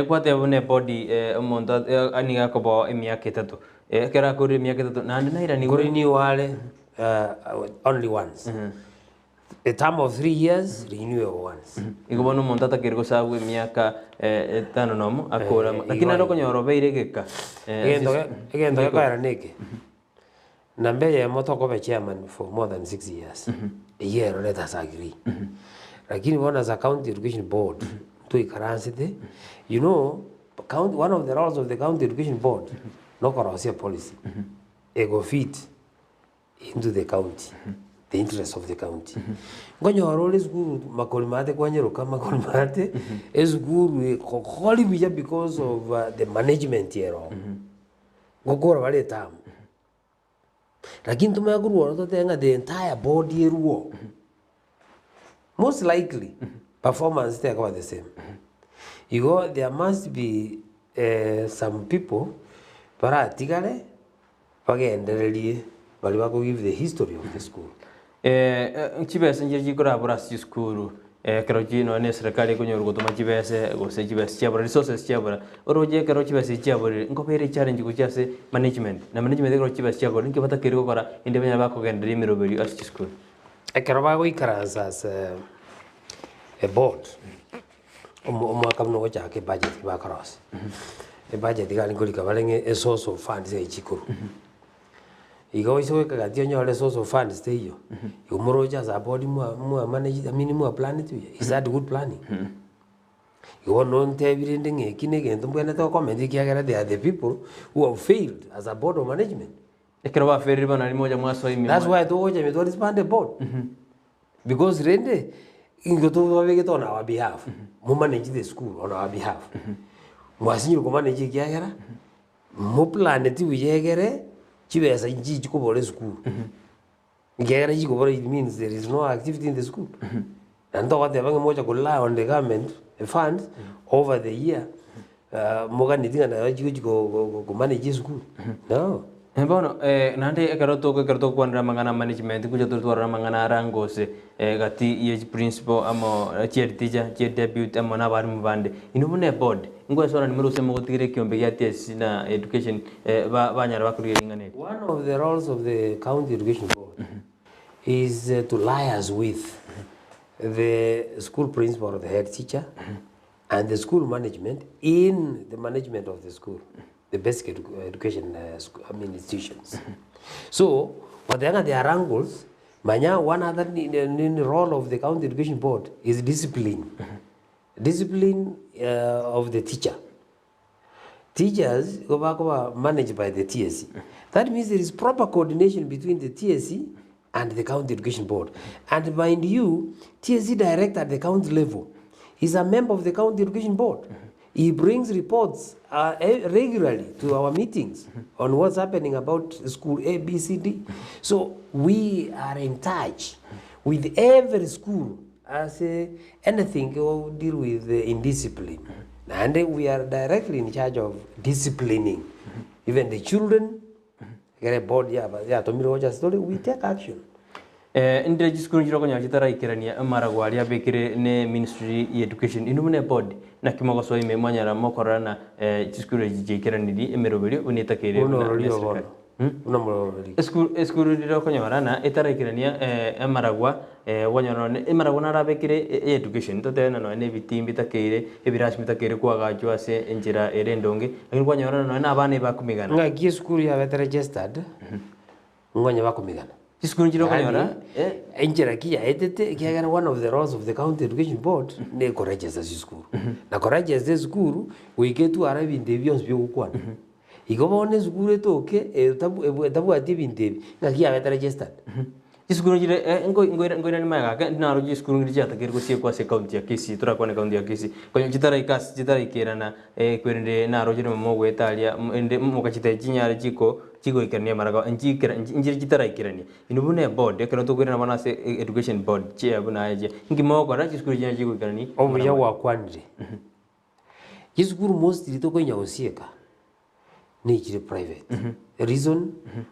Kwateba buna ebodi omonto nigo akoboa emiaka etato, ekero akorire emiaka etato naende nairanigwe. Nkorinigwa are only once. A term of 3 years, renewable once. Igo bono omonto atakeire gosabwa emiaka etano nomo akore Eh, lakini igo nere igo. okonyora obeire egeka Egento egento gekoera na eke, namba eyemo tokoba chairman for more than 6 years, eywo ero let us agree. Lakini bono as a county education board, ntoikaransete, you know, county, one of the roles of the county education board, nokorosia policy, ego fit into the county, the interest of the county. Nkonyora ore esukuru makori maate kwanyeroka makori maate, esukuru ekokori buya because of the management ero oo. Ngokora bare etamu. Lakini tomanye korwa oro totebe ng'a the entire board erwo, most likely performance tekoba the same. Igo there must be some people baratigare bagendererie baria bako give the history of the school. Chibesa nchire chikorabora ase chisukuru ekero chi nonya na eserekari ekonyora gotoma chibese gose chibesa chiabora resources chiabora oroche ekero chibesa echi chiaborire nkobera echallenge gochia ase management na management ekero chibesa chiaborire nki batakeire gokora inde banyare bakogendereria emeroberio ase chisukuru. Ekero bagoikaransa ase eboard, omwaka buna ogochaka ebudget bakorosia, ebudget iga arenge korika bare ng'a esource of funds eye chikorwa. Igo oise goika gati onyore esource of funds teiyo, igo moroche ase aboard mwa mwa manage I mean mwa plan ti buya, is that good planning? Igo bono nontebi rende ng'a eki na egento mbwenerete gocomment ekiagera they are the people who have failed as a board of management. Ekero baferire bono naria mocha mwasoa ime That's why togocha ime twa disband eboard. Because rende, intwe tobabegete on our behalf, mo manage the school on our behalf. Mwasinyire komanage ekiagera, moplaneti buya egere, chibesa nchichi kobora esukuru. Ekiagera chikobora it means there is no activity in the school. Naende togoteba ng'a mocha korely on the government funds over the year, moganeti ng'a nayo chigochi komanage esukuru, no. Bono naende ekero toko ekero togokwanera amang'ana a management ngocha tore twarora amang'ana arangose gati ye chiprincipal amo chihead teacher, chihead deputy amo na abalimu bande. Inwe buna eboard, ngwesorani more gose mogotigera ekiombe gia TSC na education ba banyara bakorigia ring'ana eri? One of the roles of the county education board is to liaise with the school principal or the head teacher and the school management in the management of the school, the basic education I mean institutions. So, whatever there are angles, manya one other role of the county education board is discipline. Discipline of the teacher. Teachers go back managed by the TSC. That means there is proper coordination between the TSC and the county education board. And mind you, TSC director at the county level is a member of the county education board. He brings reports regularly to our meetings on what's happening about school A, B, C, D. So we are in touch with every school as anything will deal with indiscipline. And we are directly in charge of disciplining even the children. Get a board, yeah, but yeah, to story, we take action. Ndire chisukuru nchire okonyora chitaraikerania amarago aria abekire ne ministry ya education inwe buna eboard naki mogosoa ime mwanyara mokororana chisukuru echi chiaikeraniri emeroberio buna etakeire Buna buna ororio ne bono. Buna morori. Esukuru esukuru rire okonyorana etaraikerania amaragwa kwanyora nonye emaragwa narabekire education totebe nonye na ebitii bitakeire ebirasi bitakeire kwagachwa ase enchera ere endonge lakini kwanyorana nonye na abana ebakomigana. Ng'aki esukuru yabete registered, ng'onye bakomigana. Chisukuru nchire okonyora Yaani, enchera ki yaetete ekiagera one of the roles of the county education board ne koregister chisukuru. Na koregister esukuru, goika etware ebinto ebi bionsi biogokwana. Igo bono esukuru etoke etabwati ebinto ebi, ng'aki yabete registered. Chisukuru nchire ngoirani maega ake naro chisukuru ngire chiatakeire gosiekwa ase county ya Kisii torakwane county ya Kisii konya chitaraika ase chitaraikerana kwerende narochire mogoeta aria ende mokachite chinyare chiko chigoikerania amarago nchikera nchire chitaraikerania inwe buna eboard ekero tokoirana bono ase education board chia buna aye inki mogokora chisukuru chinyare chigoikerani Obuya gwakwanire. Chisukuru mostly tokonya gosieka nichire private. Reason,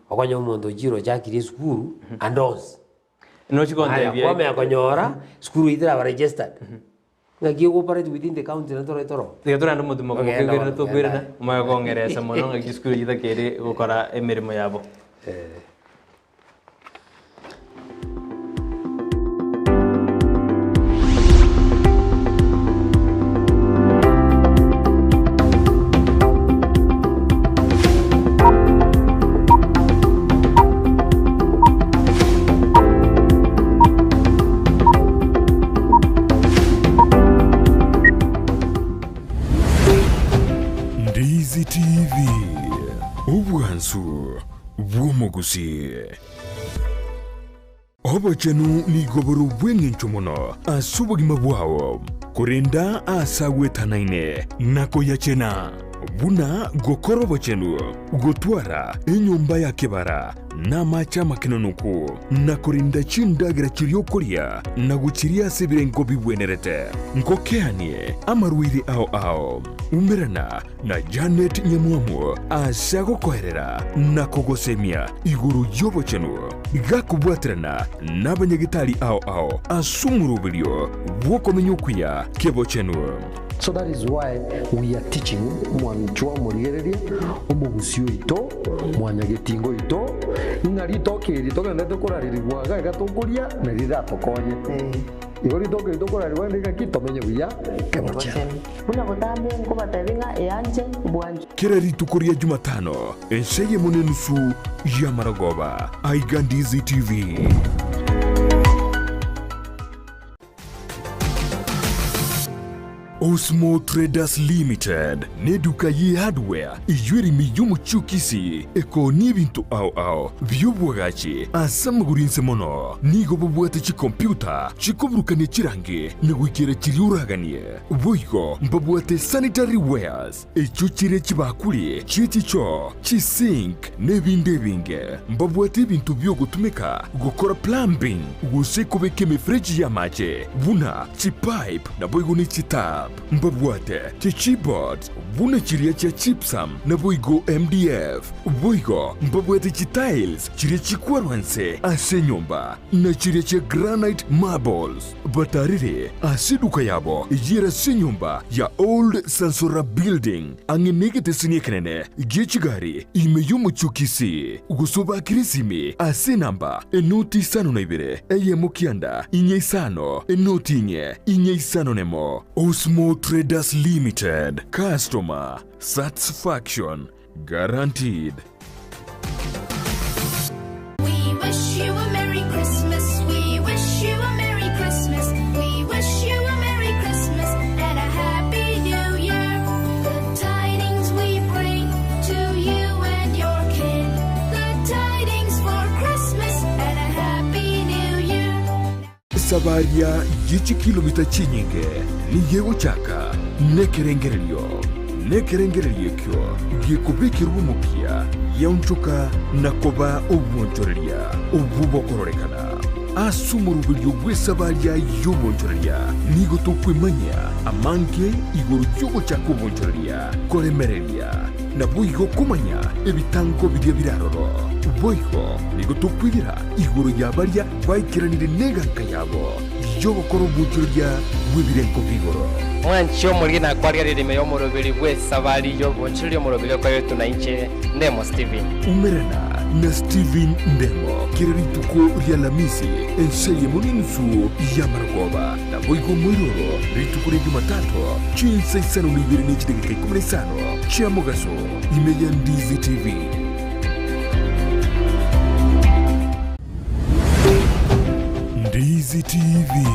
okonya omonto ochire ochakire esukuru and onsi. Nochigontebia Kwamenya konyora sukuru itara registered. Ng'aki operate within the county na toro toro. Tiga torende omotumo Ogenda komokegerera bono, tokwirana genda. omanye kongeresa mono ng'aki chisukuru chitakeire gokora emeremo yabo. TV, obwansu bw'omogusii. Obochenu nigo bore obw'engencho mono ase obogima bwao, korenda aase agwetanaine na koyachena, buna gokora obochenu, gotwara enyomba ya kebara na amache amakenonoku, na korenda chindagera chiria okoria na gochiria ase ebirengo bigwenerete. Ngokeanie amarwaire ao ao. Umerana na Janet Nyamwamu ase agokoerera na kogosemia igoro y'obochenu, gakobwaterana nabanyagetari ao ao ase omoroberio bw'okomenya okuya kebochenu. So that is why we are teaching omwanchwa omorigereria, omogusii oito, mwanyagetinga oito, ng'a ritoke eri togenderete korarerigwa iga iga tokoria nari riratokonye. Igo ritoke eri tokorarerigwa rinde ng'aki tomenye buya kebochenu. Buna botambe nkobatebia ng'a eanche bwanchwe. Kera rituko ria Jumatano, ensa eyemo na enusu y'amarogoba, aiga Ndizi TV. Osmo Traders Limited neduka ye hardware eyio ere ime y'omochie o Kisii ekoonia ebinto ao ao bi'obwagachi ase amagoro inse mono. Nigo bobwate chikompyuta chikoburukania chirangi na goikera chiria oraganie. Boigo mbabwate sanitary wares echio chire chibakuri chie chichoo, chisink, na ebinde ebinge. Mbabwate ebinto bi'ogotumeka gokora plumbing gose kobeka emefereji y'amache buna chipipe naboigo ne chitap. Mbabwate chichipboards buna chiria chia gypsum naboigo MDF. Boigo mbabwate chitiles chiria chikwarwa nse ase enyomba na chiria chia granite marbles. Batarire ase eduka yabo eyio ase enyomba ya Old Sansora Building ang'e negeteseni ekenene gie chigari ime y'omochie o Kisii, gose obakere esimi ase enamba enoti isano na ibere eyemo kianda inye isano enoti inye inye isano nemo. Osmo Traders Limited, Customer Satisfaction Guaranteed. We wish you a Merry Christmas. We wish you a Merry Christmas. We wish you a Merry Christmas and a Happy New Year. Good tidings we bring to you and your kin. Good tidings for Christmas and a Happy New Year. Esabaria ye chikilomita chinyinge nigo egochaka nekerengererio, na ekerengererio ekio gekobekerwa omokia giaonchoka na koba obwonchoreria obwo bokororekana. Ase omoroberio bw'esabaria y'obwonchoreria nigo tokwemanyia amange igoro y'ogochaka obwonchoreria, koremereria, naboigo komanya ebitango biria bire aroro. Boigo nigo tokwegera igoro ya baria Baikeranire neganka yabo y'ogokora obwochoreria bw'ebirengo bi'igoro. Mwanche omoriri nakwarigereria ime y'omoroberi bw'esabari y'obonchoreria omoroberi okoretwe na inche Ndemo Stephen. Umerana na Stephen Ndemo kera rituko ri'Alamisi ensa eyemo n'enusu y'amarogoba, naboigo omoiroro rituko ria Jumatatu chinsa isano na ibere ne chidakika ikomi na isano chia mogaso ime ya Ndizi TV. Ndizi TV,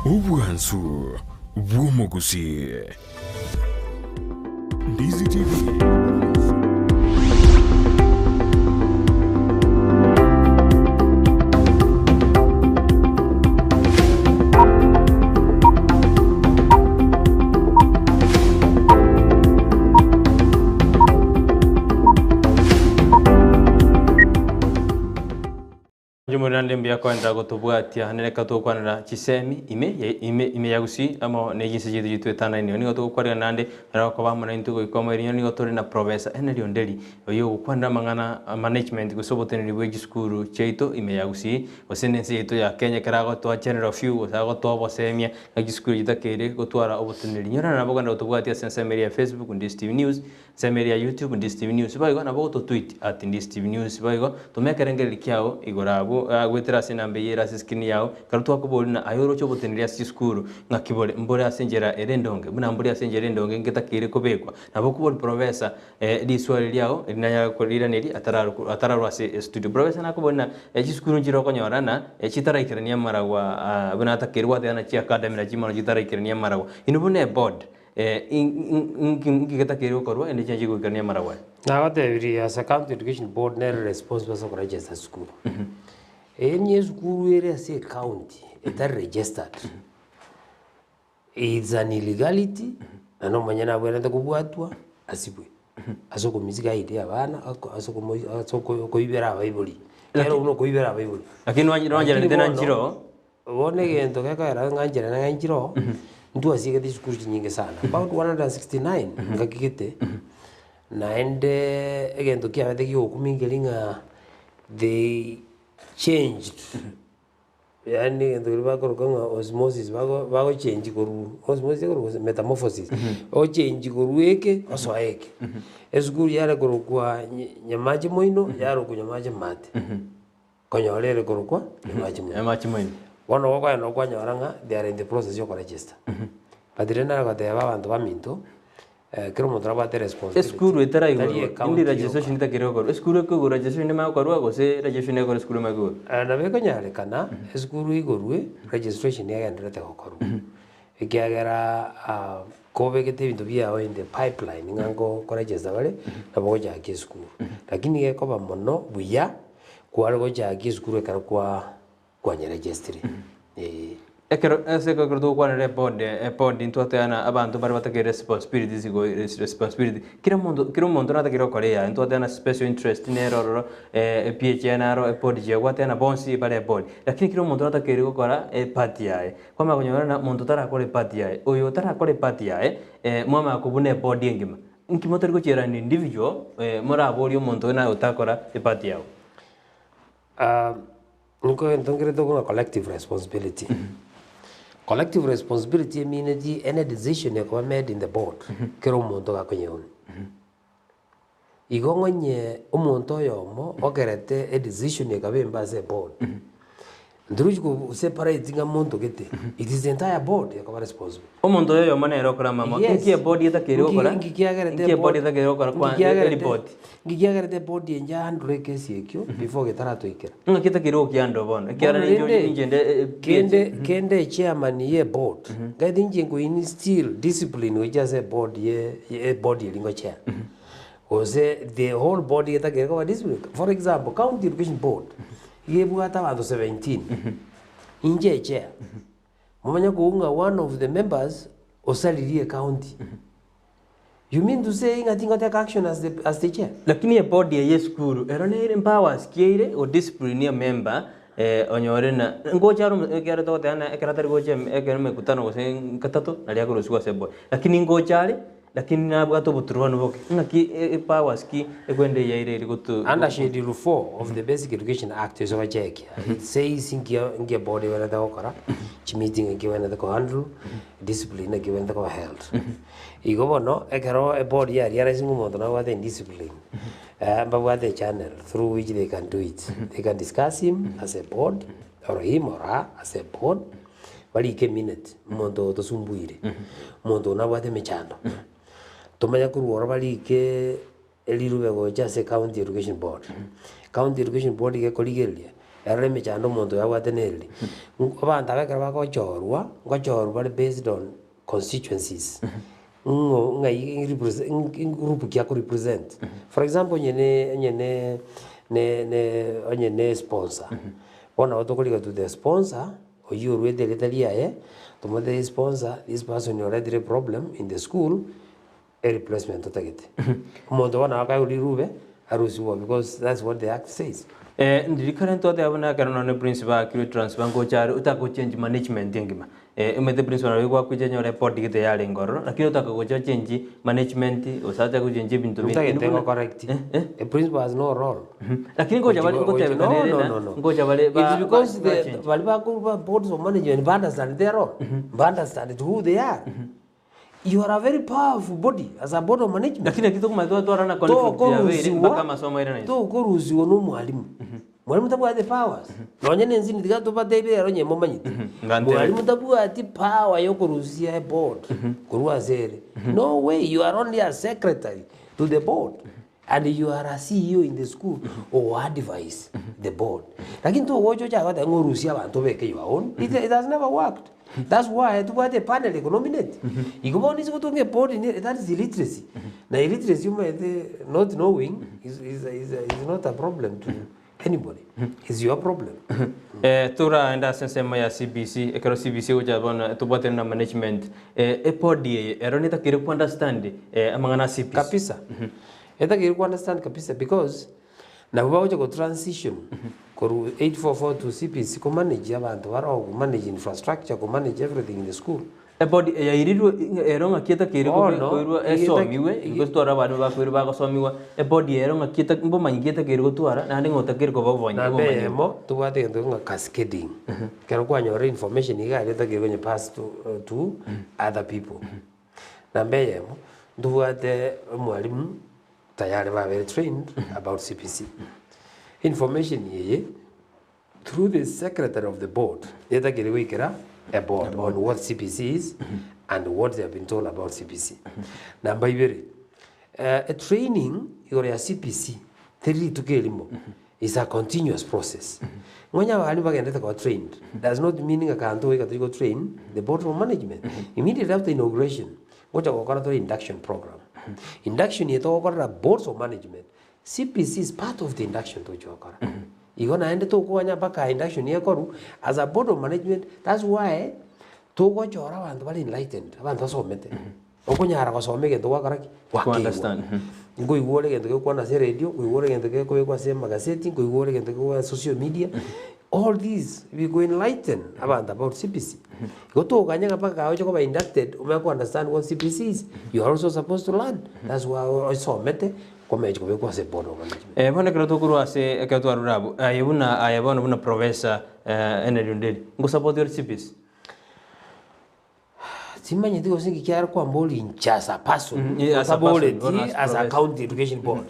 obwansu bw'omogusii. Ndizi TV. Inche naende mbuya koenderera gotobwatia naende reka togokwanera chisemi ime ya ime ime ya Gusii amo ne chinse chiaito chitwetanaine. Nigo togokwanera naende naro okoba amo naintwe goika omoerio nigo tore na Professor Henry Onderi oyio ogokwanera amang'ana a management gose oboteneneri bwe chisukuru chiaito ime ya Gusii gose ne ense yaito ya Kenya ekero agotoa general view gose agotoa obosemia ng'a chisukuru chitakeire gotwara oboteneneri. Nyora nabo ogende gotobwatia ase ensemo eria ya Facebook Ndisi TV News Ensemo eria ya YouTube Ndisi TV News boigo nabo ogototweet at Ndisi TV News boigo toma ekerengererio kiao igoro abwo goetera ase enamba eyio ere ase escreen yao ekero twakoboria ng'a aye oroche oboteneneri ase chisukuru ng'aki bore mbore ase enchera ere endonge buna mbore ase enchera endonge ngetakeire kobekwa nabo okobori professor riswali riao eri nanyare koriraneria atararwa ase estudio. Professor nakoboria ng'a chisukuru nchire okonyora ng'a chitaraikerania amaragwa buna atakeire gwateba ng'a chiacademy nachio mono chitaraikerania amaragwa inwe buna eboard. Inki inki getakeire gokorwa ende chinyancha chigoikerania amarabwo aya? Nagotebirie as a county education board nere responsible ase okoregister esukuru. Eye niyo esukuru ere ase ecounty etari registered, it's an illegality naende omonyene abwenerete kobwatwa asibwe ase okomisguide abana ase okomo ase okoibera abaibori, ekero buna okoibera abaibori. Lakini Lakini nwancheranete bono. nanchire oo. Bono egento gekoera ng'a nchera na nchire oo, ntwasiegete chisukuru chinyinge sana, about 169 ngaki gete, naende egento kiabete giokumia nkeri ng'a they changed, yaani egento keria bakoroka ng'a osmosis bago bagochengi korwa osmosis ekorokwa gose metamorphosis, ochengi korwa eke osoe eke. Esukuru yare korokwa nya nyamache moino, yarokwa nyamache mate. Konyora ere korokwa Nyamache Moino. Nyamache Moino. Bono gokoenda okwanyora ng'a they are in the process ya okoregister. But rende nare goteba abanto baminto, kera omonto nabwate responsibility. Esukuru Tari etaraigorwa, ecounty indi yoka. registration etakire gokorwa. Esukuru ekoigorwa registration nemanye gokorwa gose registration ekore esukuru emanye koigorwa? Nabo ekonyarekana, esukuru eigorwe, registration egendererete gokorwa. Ekiagera kobegete ebinto biao in the pipeline ng'a nko koregister bare, nabo ogochakia esukuru. Lakini gekoba mono buya, Kware gochakia esukuru ekero kwa kwanyeregestire ee. Ekero ase ekero togokwanera eboard eboard ntwateana abanto mbare batakeire responsibilities igo responsibility kera omonto kera omonto natakeire gokora eyaye ntwateana special interest nere ororo ePHA naro eboard chiagwateana bonsi bare eboard lakini kera omonto natakeire gokora epart yaye kwamanya konyora ng'a monto tarakora epart yaye oyo otarakora epart yaye mwamanya kobuna eboard engima Inki motari gochiera an individual moraborie omonto oyo naye otakora epart yao? Niko egento nkere tokong'a collective responsibility. Collective responsibility emineti any decision ekoba made in the board, kera omonto gakonyeown. Igo ng'onye omonto oyomo okerete edecision ekaba embe ase eboard, Ntoruchi ko separate ng'a monto gete, it is the entire board ekoba responsible. Omonto oyo oyomo nere okora amamo. Yes. Inki eboard etakeire Nki- gokora? nki kiagerete Inki eboard eboard- etakeire gokora nki kwa kiagerete- eripoti? Nki kiagerete eboard enche handle ekesi ekio before getaratoikera. Ng'aki etakeire gokihandle bono? Ekiagera Bono ninche rende, ninche nde eh, kende kende echairman ye eboard, ngaete inche nko instill discipline gochia ase eboard ye ye eboard eria ngochair. Gose the whole board getakeire koba disciplined. For example, county education board, iga ebwate abanto 17, inche echair, momanye kogwa ng'a one of the members osaririe ecounty. You mean to say ng'a tingotake action as the, as the chair? Lakini eboard eye esukuru ero nere empowers ki eire godiscipline emember onyore na ngocha are ekero togoteba ng'a ekero atari gocha ekero emekutano gose gatato naria akorusiwa ase eboard. Lakini ngocha are Lakini nabwate oboturubanu boke, ng'aki epowers ki ekwenda eyaire eri gotu Under Schedule 4 of the Basic Education Act ase ogochekia, it says nki nki eboard ebwenerete gokora, chimeeting nki ebwenerete kohandle, discipline naki ebwenerete koba held. Igo bono, ekero eboard ya realize ng'a omonto nabwate indiscipline, mbabwate echannel through which they can do it. They can discuss him as a board, or him or her as a board, Barike eminute, omonto oyo tosumbuire, omonto oyo nabwate emechando. Tomanye korwa oro barike erirube gocha ase county education board. County education board iga ekorigereria, erore emechando omonto oyo abwate nereri. Abanto aba ekero bagochorwa, ngochorwa bare based on constituencies, ng'o ng'ai represent group ki ako represent. For example onye ne onye ne ne ne onye ne sponsor, bono nabo tokoriga to the sponsor. Oyio oruete erieta riaye, tomotebi sponsor, this person oretire problem in the school, a replacement totagete. Omonto bono akaegwa rirube, arusigwe because that's what the act says. Ndiri kare ntwateba buna ekero nonye principal aakirwe transfer ngocha are otaka gochange management engima. Omanyete principal nabo egwakwicha onyore eboard gete yarenge ororo, lakini otaka gocha ochange management gose acha gochange ebinto binde. Ntagete go correct. A principal has no role. Lakini ngocha bare ngotebekana No, ere no, na no, no. ngocha bare It ba is because ba- the bachange. bari bakorwa boards of management ba understand their role, ba understand who they are. You are a very powerful body as a board of management. Lakini ekio tokomanya twatwara na conflict yabeire mpaka amasomo aire nainse. Tokorusiwa na omwalimu. Mwalimu tabwati powers. Nonye na ense tiga tobatebie ero onye momanyete. Ngantebe. Mwalimu tabwati power yokorusia eboard korwa ase ere. No way, you are only a secretary to the board. And you are a CEO in the school or advise the board. Lakini togocha ocha goteba ng'a orusie abanto obeke your own. It, it has never worked. That's why tobwate epanel ekonominate. Igo bono ase gotonga eboard ne that is illiteracy. Na illiteracy omanyete not knowing is, is, is, is not a problem to anybody. Is your problem. Eh, toraende ase ensemo ya CBC, ekero CBC egocha bono tobwatane na management, eh, eboard eye ero netakeire ku understand eh, amang'ana a CBC. Kabisa. Etakeire ku understand kabisa because nabo bagocha go transition korwa 844 to CBC ko manage abanto bare oo, ko manage infrastructure, ko manage everything in the school. Ebodi eyairirwe ero ng'aki etakeire kobe Bono, koirwa egeta- esomiwe, because tware abana bakoirwa bagosomigwa, ebodi ero ng'aki eta mbomanyi ki etakeire gotwara naende ng'a otakeire koba obonye Namba obomanyi. eyemo, tobwate egento ng'a cascading. Ekero kwanyora information iga aria etakeire konye pass to to other people. Namba eyemo, ntobwate omwalimu tayari babere trained about CBC. Information eye, through the secretary of the board, netakeire goikera a board on what CBC is and what they have been told about CBC. Namba ibere, eh, a training igoro ya CBC teri rituko erimo, is a continuous process. Ng'onye abalimu bagendete koba trained, does not mean ng'a kanto goika tori go train the board of management. Immediately after inauguration, ngocha gokora tore induction program. Induction eye togokorera boards of management, CBC is part of the induction togochia gokora. Igo naende tokoganya mpaka induction ekorwa, as a board of management, that's why togochora abanto bare enlightened, abanto basomete. Okonyara gosoma egento gwakora ki? Gwakeigwa. Understand. Nkoigwa ore egento gegokwana ase eredio, nkoigwa ore egento gekobekwa ase amagaseti, nkoigwa ore egento gekobekwa ase social media, all these bigo enlighten abanto about CBC. Igo toganya ng'a mpaka oche koba inducted omanye ko understand what CBC is, you are also supposed to learn. That's why osomete komechi kobekwa ase board of management. Eh, bono ekero tokorwa ase ekero twarure abwo, aye buna aye bono buna professor eh, Henry Onderi, ngosapoti ore CBC? Timanyeti gose nki kiare kwamboria inche as a person, Mm, yeah, as a person, otaboreti bono as as a professor. county education board.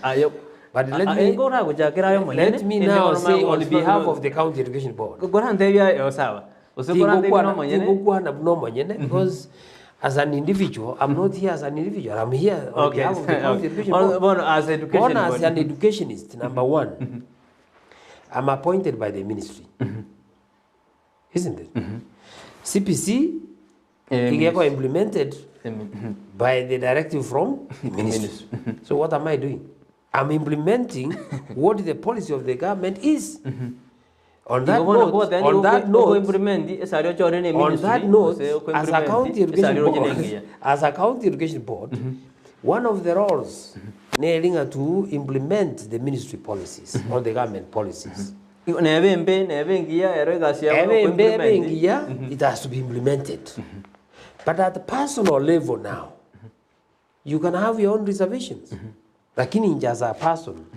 Aye, But let a- me- ngoragochakera aye omonyene, Let me ende now bono say maya on gochia behalf no- of the county education board. Korantebia aye sawa, gose korantebia Tingokwana nomonyene. tingokwana buna omonyene because as an individual, I'm not here as an individual, I'm here on Okay, behalf of the county education Bono- board. bono as education Bono as board. an educationist, number one, I'm appointed by the ministry. Isn't it? CPC Eh, igekwa implemented Mhm. by the directive from the ministry. So what am I doing? I'm implementing what the policy of the government is. On that Igo bono note, kogoteba on nigo that oko- note, okoimplement esari ochore ne on ministry, that note, gose as a okoimplement county education esari roche board, nengiya. as a county education board, one of the roles neringa to implement the ministry policies or the government policies. Igo nebe embe nebe engiya ero egasi yabo Ebe embe ebe okoimplement. engiya, it has to be implemented. But at the personal level now, you can have your own reservations. Lakini nje as a person,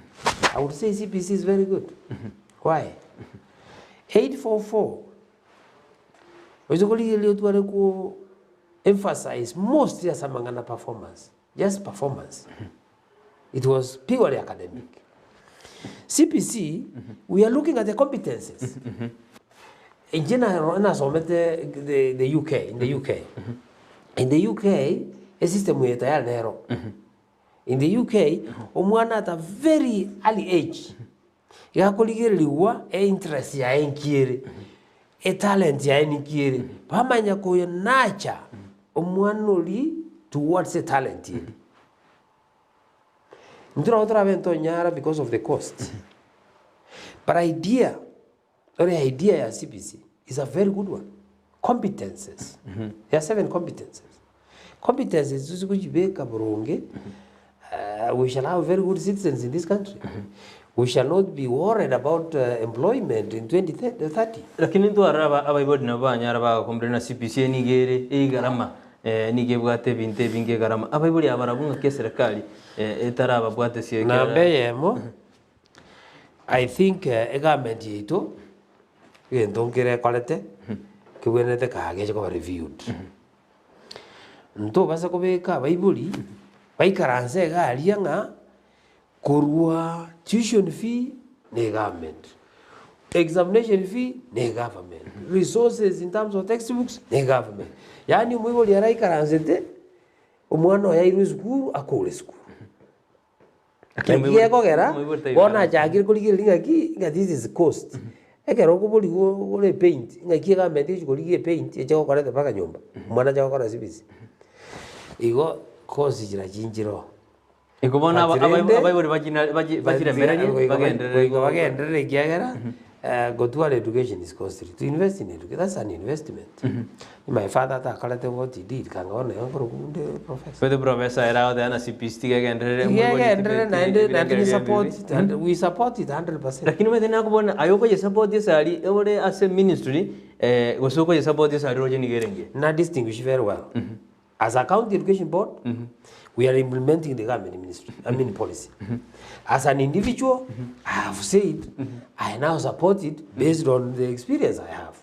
I would say CBC is very good. Why? 844 oizokolikeria otware ku emphasize most ase amang'ana performance, just performance. It was purely academic. CBC, we are looking at the competences. Inche na- nasomete the, the UK, in the UK. In the UK, esystem eye tayari nero. In the UK, omwana at a very early age, iga akorigereriwa e interest yaye nkiere, e talent yaye nkiere, bamanya koyenacha omwana oria towards e talent eri. Intwe nabo torabe ntonyara because of the cost. But idea, or idea ya CBC is a very good one. Competences. There are seven competences. Competences zikuchibeka burungi, we shall have very good citizens in this country. We shall not be worried about employment in 2030. Lakini ntwarora aba abaibori nabo banyara bagakombire na CBC niga ere eigarama eh, niga ebwate ebinto ebinge egarama abaibori aba barabwo ng'aki eserekari eh, etarababwate ase Namba eyemo, I think egovernment yaito, egento nkere ekorete, kebwenerete kageche koba reviewed. Ntobasa kobeka abaibori, baikaranse iga aria ng'a, korwa tuition fee na egovernment, examination fee na egovernment, resources in terms of textbooks na egovernment. Yaani omoibori araikaransete, omwana oye airwe esukuru, akore esukuru. Lakini Naki omoibori- gekogera, omoibori taiyo bono karase. achakire korigereria ng'aki, ng'a this is cost. Ekero okoborigwa ogore epaint, ng'aki egovernment egochi korigia epaint eche gokoreta mpaka nyomba, omwana ache gokora CBC. Igo course chira chinchire oo. Igo bono But rende, abaibori bachina bachi bachiremererie bagenderere goika bagenderere ekiagera gotwara education is costly. To invest in education, that's an investment. My father takorete what he did, kanga bono nere nkorokwa onde professor. Gose professor ere agoteba na CBC tiga egenderere Tiga moibori egenderere tibeti naende naende ebirengererio ni support ebibe. it and we support it 100%. Lakini omanyete nakobona aye okoyesupport esari ore ase ministry gose okoyesupport esari roche nigo erenge. Na distinguish very well. As a county education board, we are implementing the government ministry, I mean policy. As an individual, I have said I now support it based on the experience I have.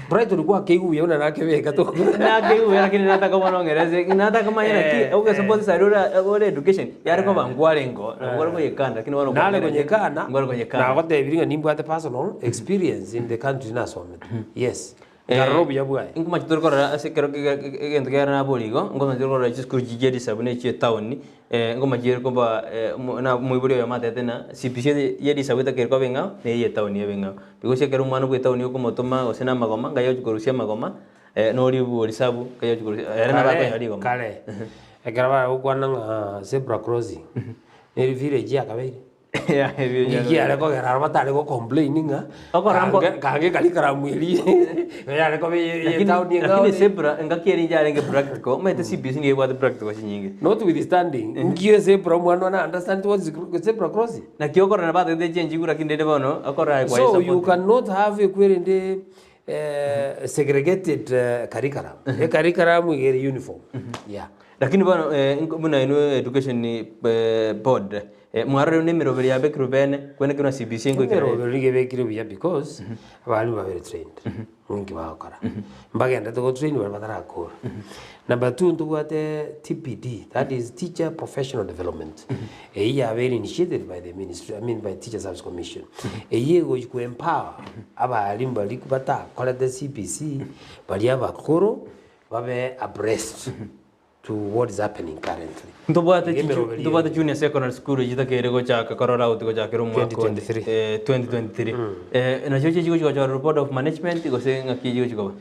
Brighton gwakeiguya buna nakebeka to. Nakeiguya lakini nataka bono ong'erese nataka manye naki Eh, ogosupport esari ore ore education yare koba nkwarengo nabo konyekana lakini bono Nare kwang'erete konyekana, nkware konyekana. nagotebirie ng'a nimbwate personal experience in the country nasomete. Yes. Nkarora obuya bwaye. Nkomache tore korora ase ekero egento kegera nabori igo, nkomache tore korora chisukuru chiria chia risabu na echia etown, nkomache ere koba na omoibori oyomo atebete ng'a CBC ya risabu etakeire koba eng'ao na eye ya etown ebe eng'ao. Because ekero omwana bwa etown okomotoma gose na amagoma, ngai agochi korusia amagoma, na oria bwa risabu ngai agochi korusia, ere nabo akonyora rigoma. Kare, kare, ekero bare gokwana ng'a zebra crossing, neri village yakabeire. Nki are kogera aro batare go complain ng'a Okorambo- kange kange kari karamwerie yare koba eye Lakini etown lakini eng'ao zebra engaki ere inche yarenge practical, omanyete CBC nigo ebwate practical chinyinge. Notwithstanding, nki ezebra omwana one understand what is zebra crossing? Naki okorora batagete chenjigu lakini rende bono okorora aye So you kwayesupport. cannot have ekwerende segregated curriculum. Ecurriculum iga ere uniform. Yeah. Lakini bono buna inwe education board Mwarorire buna emeroberi yabekirwe bene, kwene kera CBC engoikera ere. Emeroberi nigo ebekire buya because abalimu babere trained ninki bagokora. Mbagenderete go train baria batarakora. Number two ntobwate TPD that is teacher professional development. Eyio yabeire initiated by the ministry I mean by teacher service commission. Eyio egochi ko empower abalimu baria batakorete CBC baria abakoro babe abreast. to what is happening currently. Ntobwate Iga chichu- emeroberi ntobwate ere. junior secondary school eyio takeire gochaka korora out gochakera omwaka onde 2023. Eh, 2023 Eh, nachio chichi gochi gochorerwa board of management gose ng'aki echi gochi koba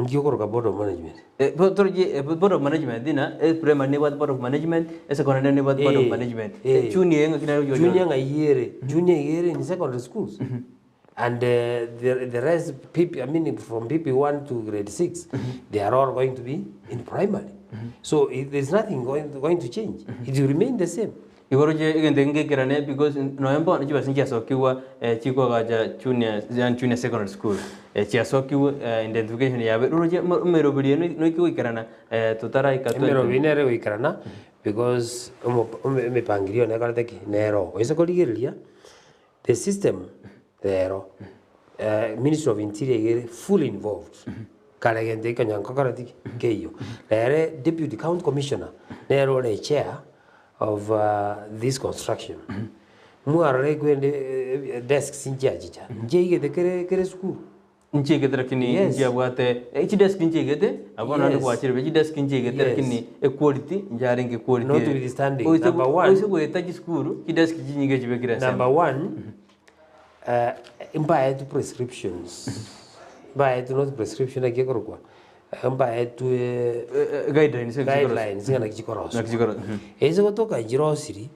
Nki okoroka board of management? Eh, bo- torochi eh, board of management ina eh, primary nebwate board of management esecondary nebwate board of Eh, management eh. Eh, junior eye ng'aki nero gochi Junior gochorerwa ng'ai ere? Junior iga ere in secondary schools. And the, the rest, PP, I mean from PP1 to grade 6, they are all going to be in primary. So it, there's nothing going, going to change. It will remain the same. Igoro je egento eke ngekerane because nonya bono chibesa nchiasokigwa eh, chikoagacha junior yaani junior secondary school eh, chiasokigwe eh, identification yabe roroche emeroberi eye noike goikerana eh, totaraika Emeroberi nere goikerana because omo- ome- emepangilio nekorete ki? Nero. Oise korigereria The system rero ministry of interior iga ere fully involved kare gento eke konya nkokoreti ki nkeiyo. Rere deputy county commissioner nere ore chair of this construction. Mwarora ekwende desks nchiachicha nchiaigete kere kere esukuru. Nchiegete lakini Yes. nchiabwate eh, chidesk nchiegete abwo naende Yes. gwachire buya chidesk nchiegete Yes. lakini equality nchiarenge equality Notwithstanding, Oise number one- oise goeta chisukuru chidesk chinyinge chibekire ensemo. Number one, mbaetwe prescriptions, mbaetwe not prescription naki ekorokwa, mbaetwe Guidelines guidelines ng'a naki chikoroswa. Naki chikoroswa. Ase gotoka nchirosiri,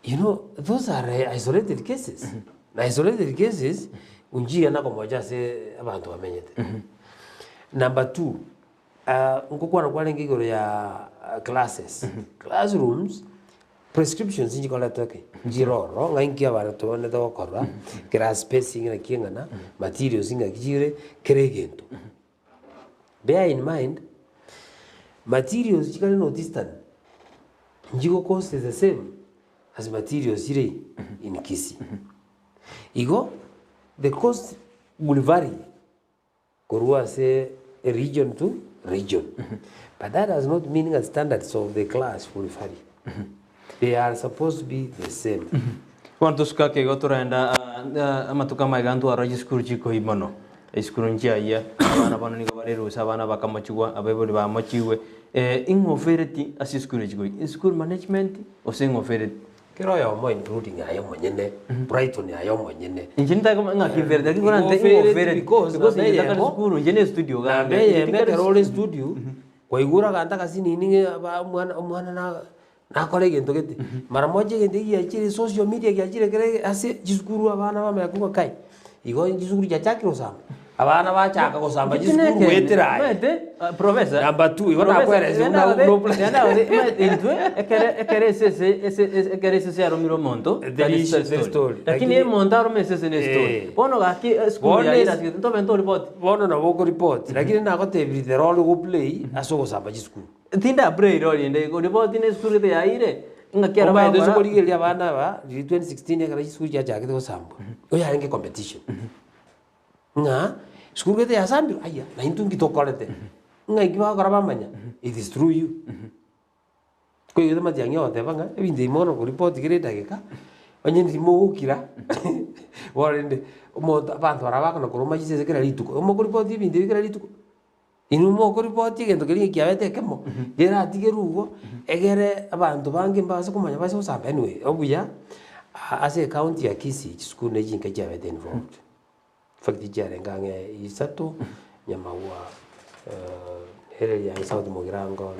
You know, those are isolated cases. Na isolated cases, unchiga nakomocha ase abanto bamenyete. Number two, ah, nkokwana kwarenge igoro ya ah, classes. Classrooms, prescriptions nchikoretwa ki? Nchiroro, ng'a inki abanto babanete gokora, class spacing naki eng'ana, materials ng'aki chire, kera egento. Bear in mind, materials chikare North Eastern, nchigo cost the same as materials chire in Kisii. Igo, the cost will vary korwa ase region to region. But that does not mean that standards of the class will vary. They are supposed to be the same. Bono tosuke ake igo torenda amatuko amaiga ntwarora chisukuru chikoi mono. Esukuru nchiayia, abana bono nigo bare rusa, abana bakamochigwa, abaibori bamochigwe. Ing'o ofereti ase esukuru echi koi? Eschool management gose ing'o ofereti? Kera oyomo including aye omonyene, Brighton aye omonyene. Inche nitake ng'aki mferete, lakini kore Igo nte ofereti ofereti because because namba inche ntakare eyemo, sukuru inche ne studio namba gande. eyemo Tigare ekero ore studio, kwaigure aganto agasinini ng'a ba omwana omwana na nakore egento gete, mara moja egento eki giachire social media giachire kere ase chisukuru abana bamanya korwa kai, igo chisukuru chiachakire gosamba, abana bachaka gosamba chisukuru goetera aye. Omanyete professor, Number two, igo professor, nakweresi genda buna gote- buna opla- genda gote, omanyete intwe ekere ekere esese ese ese ekere esese yaromire omonto, There that is is the story. story. Lakini Lakini- omonto arome esese ne story. Eh. Bono gaki esukuru Bono yaye es- irasigete ntobe ntoripoti. Bono nabo okoripoti, lakini nagotebirie the role ogoplay ase ogosamba chisukuru. Tinda play role ende, koripoti ne esukuru gete yaiyire, ng'aki aro Omanyete ase bagokora. okorigereria abana aba, riria 2016 ekero chisukuru chiachakete gosambwa, oyarenge competition. Ng'a sukuru gete yasambirwe, aya, na intwe nki tokorete? Ng'a inki bagokora bamanya, it is through you. Koigwete matiang'i ogoteba ng'a ebinto ebi mono koripoti kera edageka, onye ndiri mogokira, bono rende omonto abanto baria bakona koroma chisese kera rituko, omokoripoti ebinto ebi kera rituko. Inwe mokoripoti egento keria ekiabete ekemo, keratigerwe igo, egere abanto bange mbabase komanya base gosamba anyway, obuya ase ecounty ya Kisii chisukuru ne chinka chiabete involved. In fact chiarenge ang'e isato, Nyamagwa ere ya South Mugirango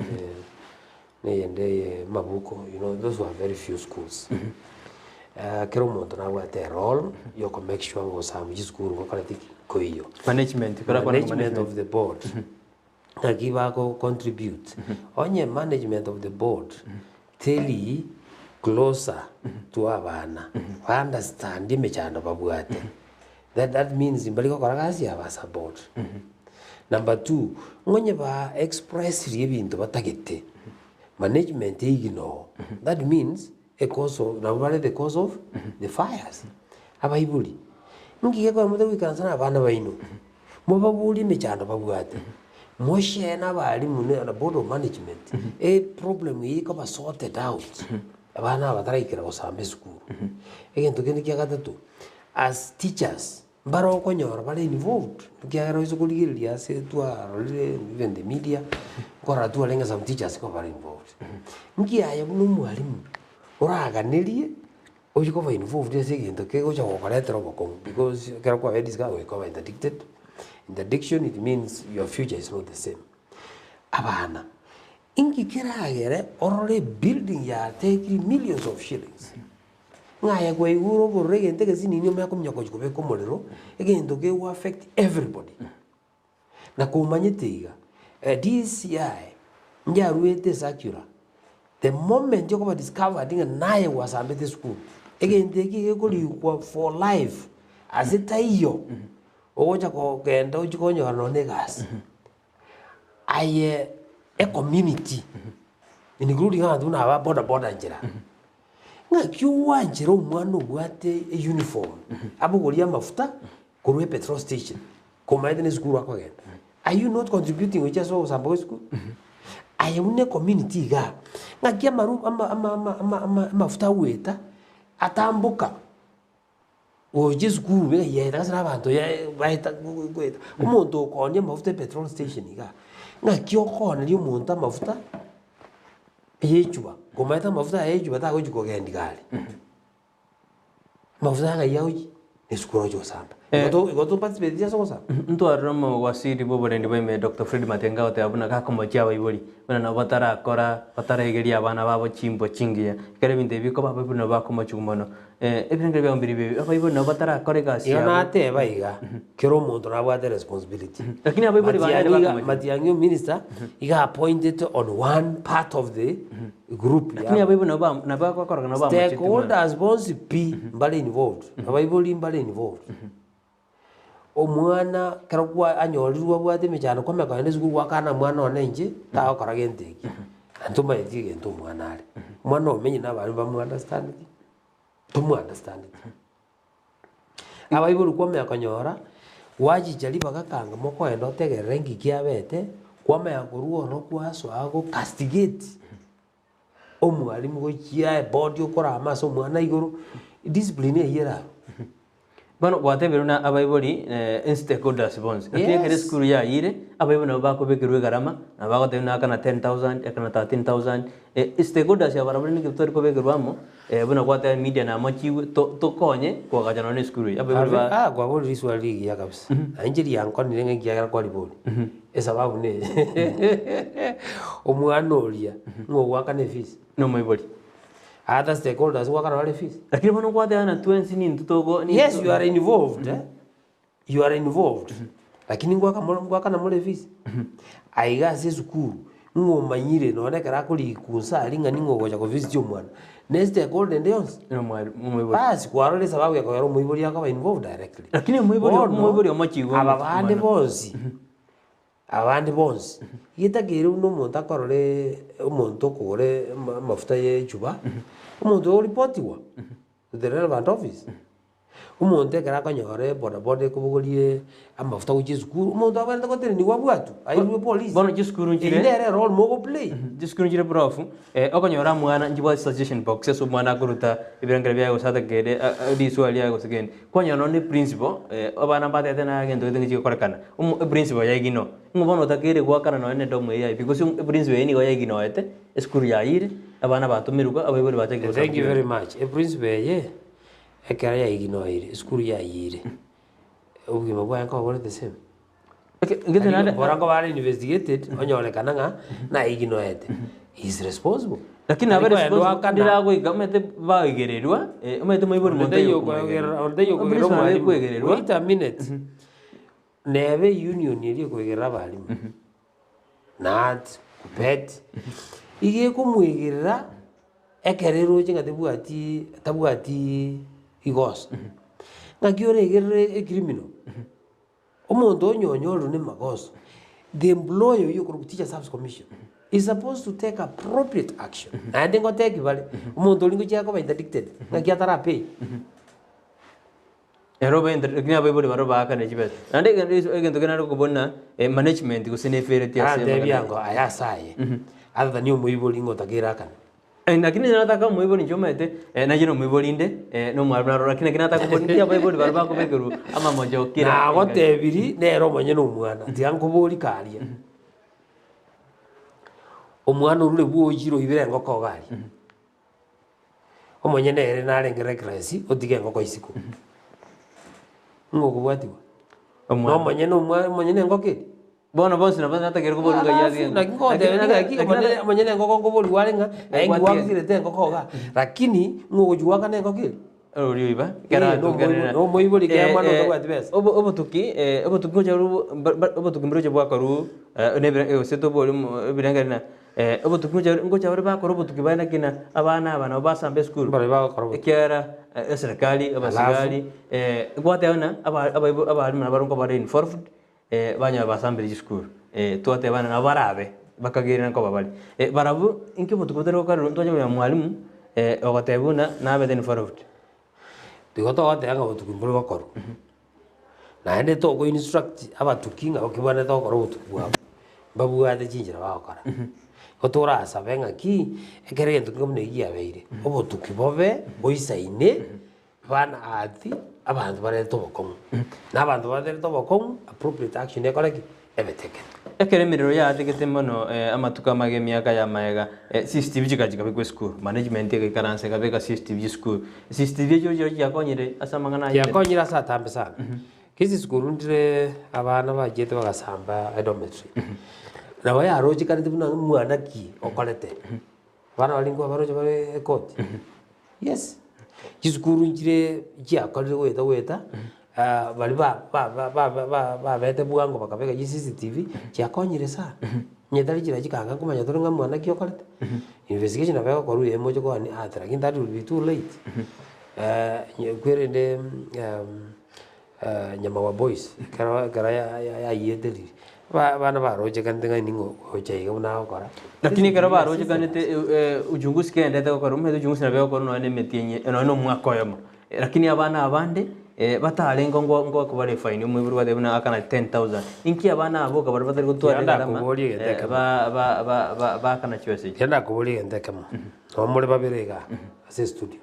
na eyende eye Mabuko, you know those were very few schools. Kera omonto nabwate erole ya oko make sure ng'a osamba chisukuru ngokoreti ki? Nkoiyo. Management, kora kwana Management of the board, naki bako contribute. Onye management of the board teri closer to abana, ba understand emechando babwate, then that means mbari gokora gasi yabo as a board. Number two, ng'onye ba expressirie ebinto batagete, management eignore, that means a cause of nabo bare the cause of the fires. Abaibori, nki gekogera motari goikaransa na abana baino, mobaborie emechando babwate, moshare na abalimu ne na board of management, eproblem eye ekoba sorted out, abana aba bataraikera gosamba esukuru. Egento kende kia gatato, as teachers, mbare okonyora bare involved, ekiagera oise korigereria ase twarorire even the media, nkorora twarenge some teachers nko bare involved. Nki aye buna omwalimu, oraganerie oche koba involved ase egento kegocha gokoretera obokong'u because ekero kwabeire discouraged goika obe interdicted, interdiction it means your future is not the same. Abana, inki keragere orore ebuilding yatekire millions of shillings, ng'a aye kwaigure obororo egento egesinini omanye kominyoka gochia kobeka omorero, egento kego affect everybody. Na komanyete iga, DCI nyaruete ecircular, the moment okoba discovered ng'a naye gwasambete esukuru, egento eki gekorikwa for life ase taiyo, ogocha kogenda ochie konyora nonye na egasi. Aye ecommunity, including abanto buna aba boda boda nchera, ng'aki ogwanchera omwana obwate euniform, abogorie amafuta korwa epetrol station. Komaete ne esukuru akogenda, are you not contributing gochia ase ogosamba gwa esukuru? Aye buna ecommunity igaa, ng'aki amaru ama ama ama ama ama amafuta agoeta, atamboka gocha esukuru ng'a yaeta ase abanto ya baeta goeta. Omonto okoonia amafuta epetrol station igaa, ng'aki okooneria omonto amafuta ya echuba, komaete amafuta aya ya echuba tagochi kogendia gari. Amafuta aya ng'ai agochia? Esukuru agochia gosamba. Eh. Igo to igo to participate ase ogosamba? Ntwarire omowasiri bw'oborendi bwa ime Doctor Fred Matiang'i agoteba buna gakomochia abaibori buna nabo batarakora bataraegeria abana babo chimbwa chingiya ekero ebinto ebi bikoba abaibori nabo bakomochigwa mono. Ebirengero biabo mbiri ebi abaibori nabo batarakora egasi Igo yabo. nateba iga, kera omonto nabwate responsibility. Lakini abaibori bande Matiang'i iga bakomochia. Matiang'i ominister, iga appointed on one part of the group Lakini yabo. abaibori nabo ba- nabo bakoroka nabo bamochetie mono. Stakeholders bonsi pi mbare involved, abaibori mbare involved. Omwana ekero kwa anyorirwe abwate emechando kwamanya kogenda esukuru gwakana mwana one inche tagokora gento eki, naende tomaeti egento omwana are. Omwana omenye na abana bamu understandeti, tomu understandeti. Abaibori kwamanya konyora, gwachicha ribaga kanga mokoenda otegerere nki kiabete, kwamanya korwa ororo kwasoa go castigate omwalimu gochia eboard okorama ase omwana igoro, discipline eywo ere abwo. Bono gwatebire buna abaibori stakeholders bonsi, lakini ekero Yes. esukuru yayire, abaibori nabo bakobekerwa egarama, nabo bagotebia buna akana 10,000, akana 13,000, stakeholders aba barabwo rende nigo tori kobekerwa amo, buna gwateba media namochigwe, to tokonye koagacha nonye na esukuru eye, abaibori ba. Ah, kwaborire riswali rigiya kabisa. Na inche riankonire ng'a ekiagera kwaribori. Esababu neye, omwana oria, ng'a ogoakana efees. Na omoibori. Other stakeholders ngoakana bare efees. Lakini bono gwateba ng'a twensi nintwe togo. Yes, you are involved, eh? You are involved. Lakini ngoaka more ngoakana more efees. Aiga ase esukuru, ng'a omanyire nonye ekero akorikunsa aria ng'a ning'o ogocha kovisit omwana, ne stakeholder ende yonsi. Na omwari omoibori. Bas kwarora esababu ekogera omoibori akoba involved directly. Lakini omoibori Bono, omoibori omochigwa aba omochi bande omwana. bonsi, Abande bonsi, getakeire buna omonto akorore omonto okogora ama amafuta ya echuba, omonto oyo oripotiwa to the relevant office. Omonto ekero akonyora ebodaboda ekobogorie amafuta gochia esukuru, omonto abwenerete goteneniwa abwatwe, airwe polisi. Bono chisukuru nchire Eywo nere erole mogoplay. Chisukuru nchire prof, okonyora omwana nchibwate suggestion box ase omwana akoruta ebirangero biaye gose atakere riswali riaye gose kende. Kwanyora nonye ne principal, abana mbatete naye egento gete ngechi gokorekana, omo eprinciple yaigino, ng'o bono otakeire goakana nonye ne edomo eye yaye pi, gose eprinciple eye nigo yaiginoete, esukuru yayire, abana batomerwe, abaibori bachakire Thank you gosaba very much. Eprinciple eye, ekero yaiginoire, esukuru yayire, obogima bwaye nkoba bore the same. Ngete naende Bora nkoba are investigated, onyorekana ng'a naiginoete, he is responsible. Lakini abe Tari koenda responsible oakana. ndiragoika omanyete baigererwa, omanyete moibori Onde monto taiyo oyokomoigerera. okoegerera onde taiyo okoegerera Obriso nabo omwalimu. ekoegererwa. Wait a minute. Nebe eunion eria ekoegerera abalimu, Knut, Kuppet, iga ekomoegerera ekero eroche ng'a tebwati tabwati igoso. Ng'aki oregerere ecriminal, Omonto onye onyorire na amagoso, the employer oyio okorokwa Teacher Service Commission is supposed to take appropriate action. Naende ngoteki bare, omonto oria ngochia koba interdicted, ng'aki atara pay. Ero obe inter lakini abaibori baria baakane chibesa. Naende egento gese egento kende nare kobuna management gose nefereti ase Arantebie amang'ana ango aya ase aye, other than omoibori ng'a otakeire akane. Lakini onye nataka omoibori inche omanyete, nainche nomoibori inde, na omwalimu naroro, lakini naki nataka omoibori nki abaibori baria bakobekerwa amamocho kera engaki. Nagotebiri nere omonyene omwana, tiga nkobori karia. Omwana orure bwochire oibire engoko iga aria. Omonyene ere narenge reckless, otige engoko isiko. Ng'o okobwatiwa? Omwana. Nomonyene omwa omonyene engoko eria? Bono bonsi nabo natagere koborwa ng'a Alafu, yari naki ngotebia ng'aki omonyene omonyene engoko nkoborigwa are ng'a aye Egwati nkiwagusirete engoko igaa, lakini ng'o ogochi goakana engoko eria? Oria oiba Eh, nomoibori nomoibori kera mwana otabwati besa. Obotuki obotuki ngocha obotuki mbiroche bwakorwa nebire gose tobori ebirengeri na obotuki ngocha ngocha bare bakora obotuki bare naki na abana aba nabo basamba esukuru Mbare bagokora obotuki. ekiagera eserekari abasigari gwateba buna aba abaibo abalimu nabo barenge bare involved Banyora basambire chisukuru, twatebana nabo barabe, bakagerera nkoba bare. Barabwo inki obotuko botari gokorerwa ntwache komanya mwalimu ogoteba buna nabete involved. Igo togoteba ng'a obotuki mbori gokorwa, naende toko instruct abatuki ng'a okibwenerete gokora obotuki bwabo, mbabwate chinchera bagokora. Igo torasabe ng'aki, ekero egento kenge buna eki kiabeire, obotuki bobe boisaine. Bana ati, abanto barete obokong'u, na abanto barete obokong'u, appropriate action ekore ki? Ebe taken. Ekero emerero yaategete mono amatuko amage emiaka y'amaega, CCTV chikacha chikabekwa esukuru, management egaikaransa ekabeka CCTV chisukuru. CCTV echio chirochio chiakonyire ase amang'ana aya. Chiakonyire ase atambe sana. Kisi sukuru ndire abana bachiete bagasamba edormitory. Nabo yarochekanete buna mwana ki okorete. Abana baria nkobaroche bare ekoti. Yes, chisukuru nchire chiakorire goeta goeta, baria ba- ba- ba- ba- ba- ba- babete bwango bakabeka chi CCTV, chiakonyire sana. Onye tari chiria chikanga nkomanya tore ng'a mwana ki okorete, investigation nabo egokorwa eye moche koani ata lakini that will be too late. Kwerende Nyamagwa boys, ekero ekero ya- ya- yayiete riria, ba- abana barochekanete ng'a ning'o ogocha iga buna agokora. Lakini ekero barochekanete uchunguzi kegenderete gokorwa, omanyete uchunguzi nabo egokorwa nonya na emetienyi nonya na omwaka oyomo. Lakini abana abande batarenge ngo ngoakwa bare efaini omoibori gwateba buna akana 10,000. Inki abana aba boka baria batari gotwara Tiga egarama ndakoborie egento ekemo. ba- ba- ba- ba- baakana chibesa echi? Tiga ndakoborie egento ekemo, nabo more babere igaa ase estudio.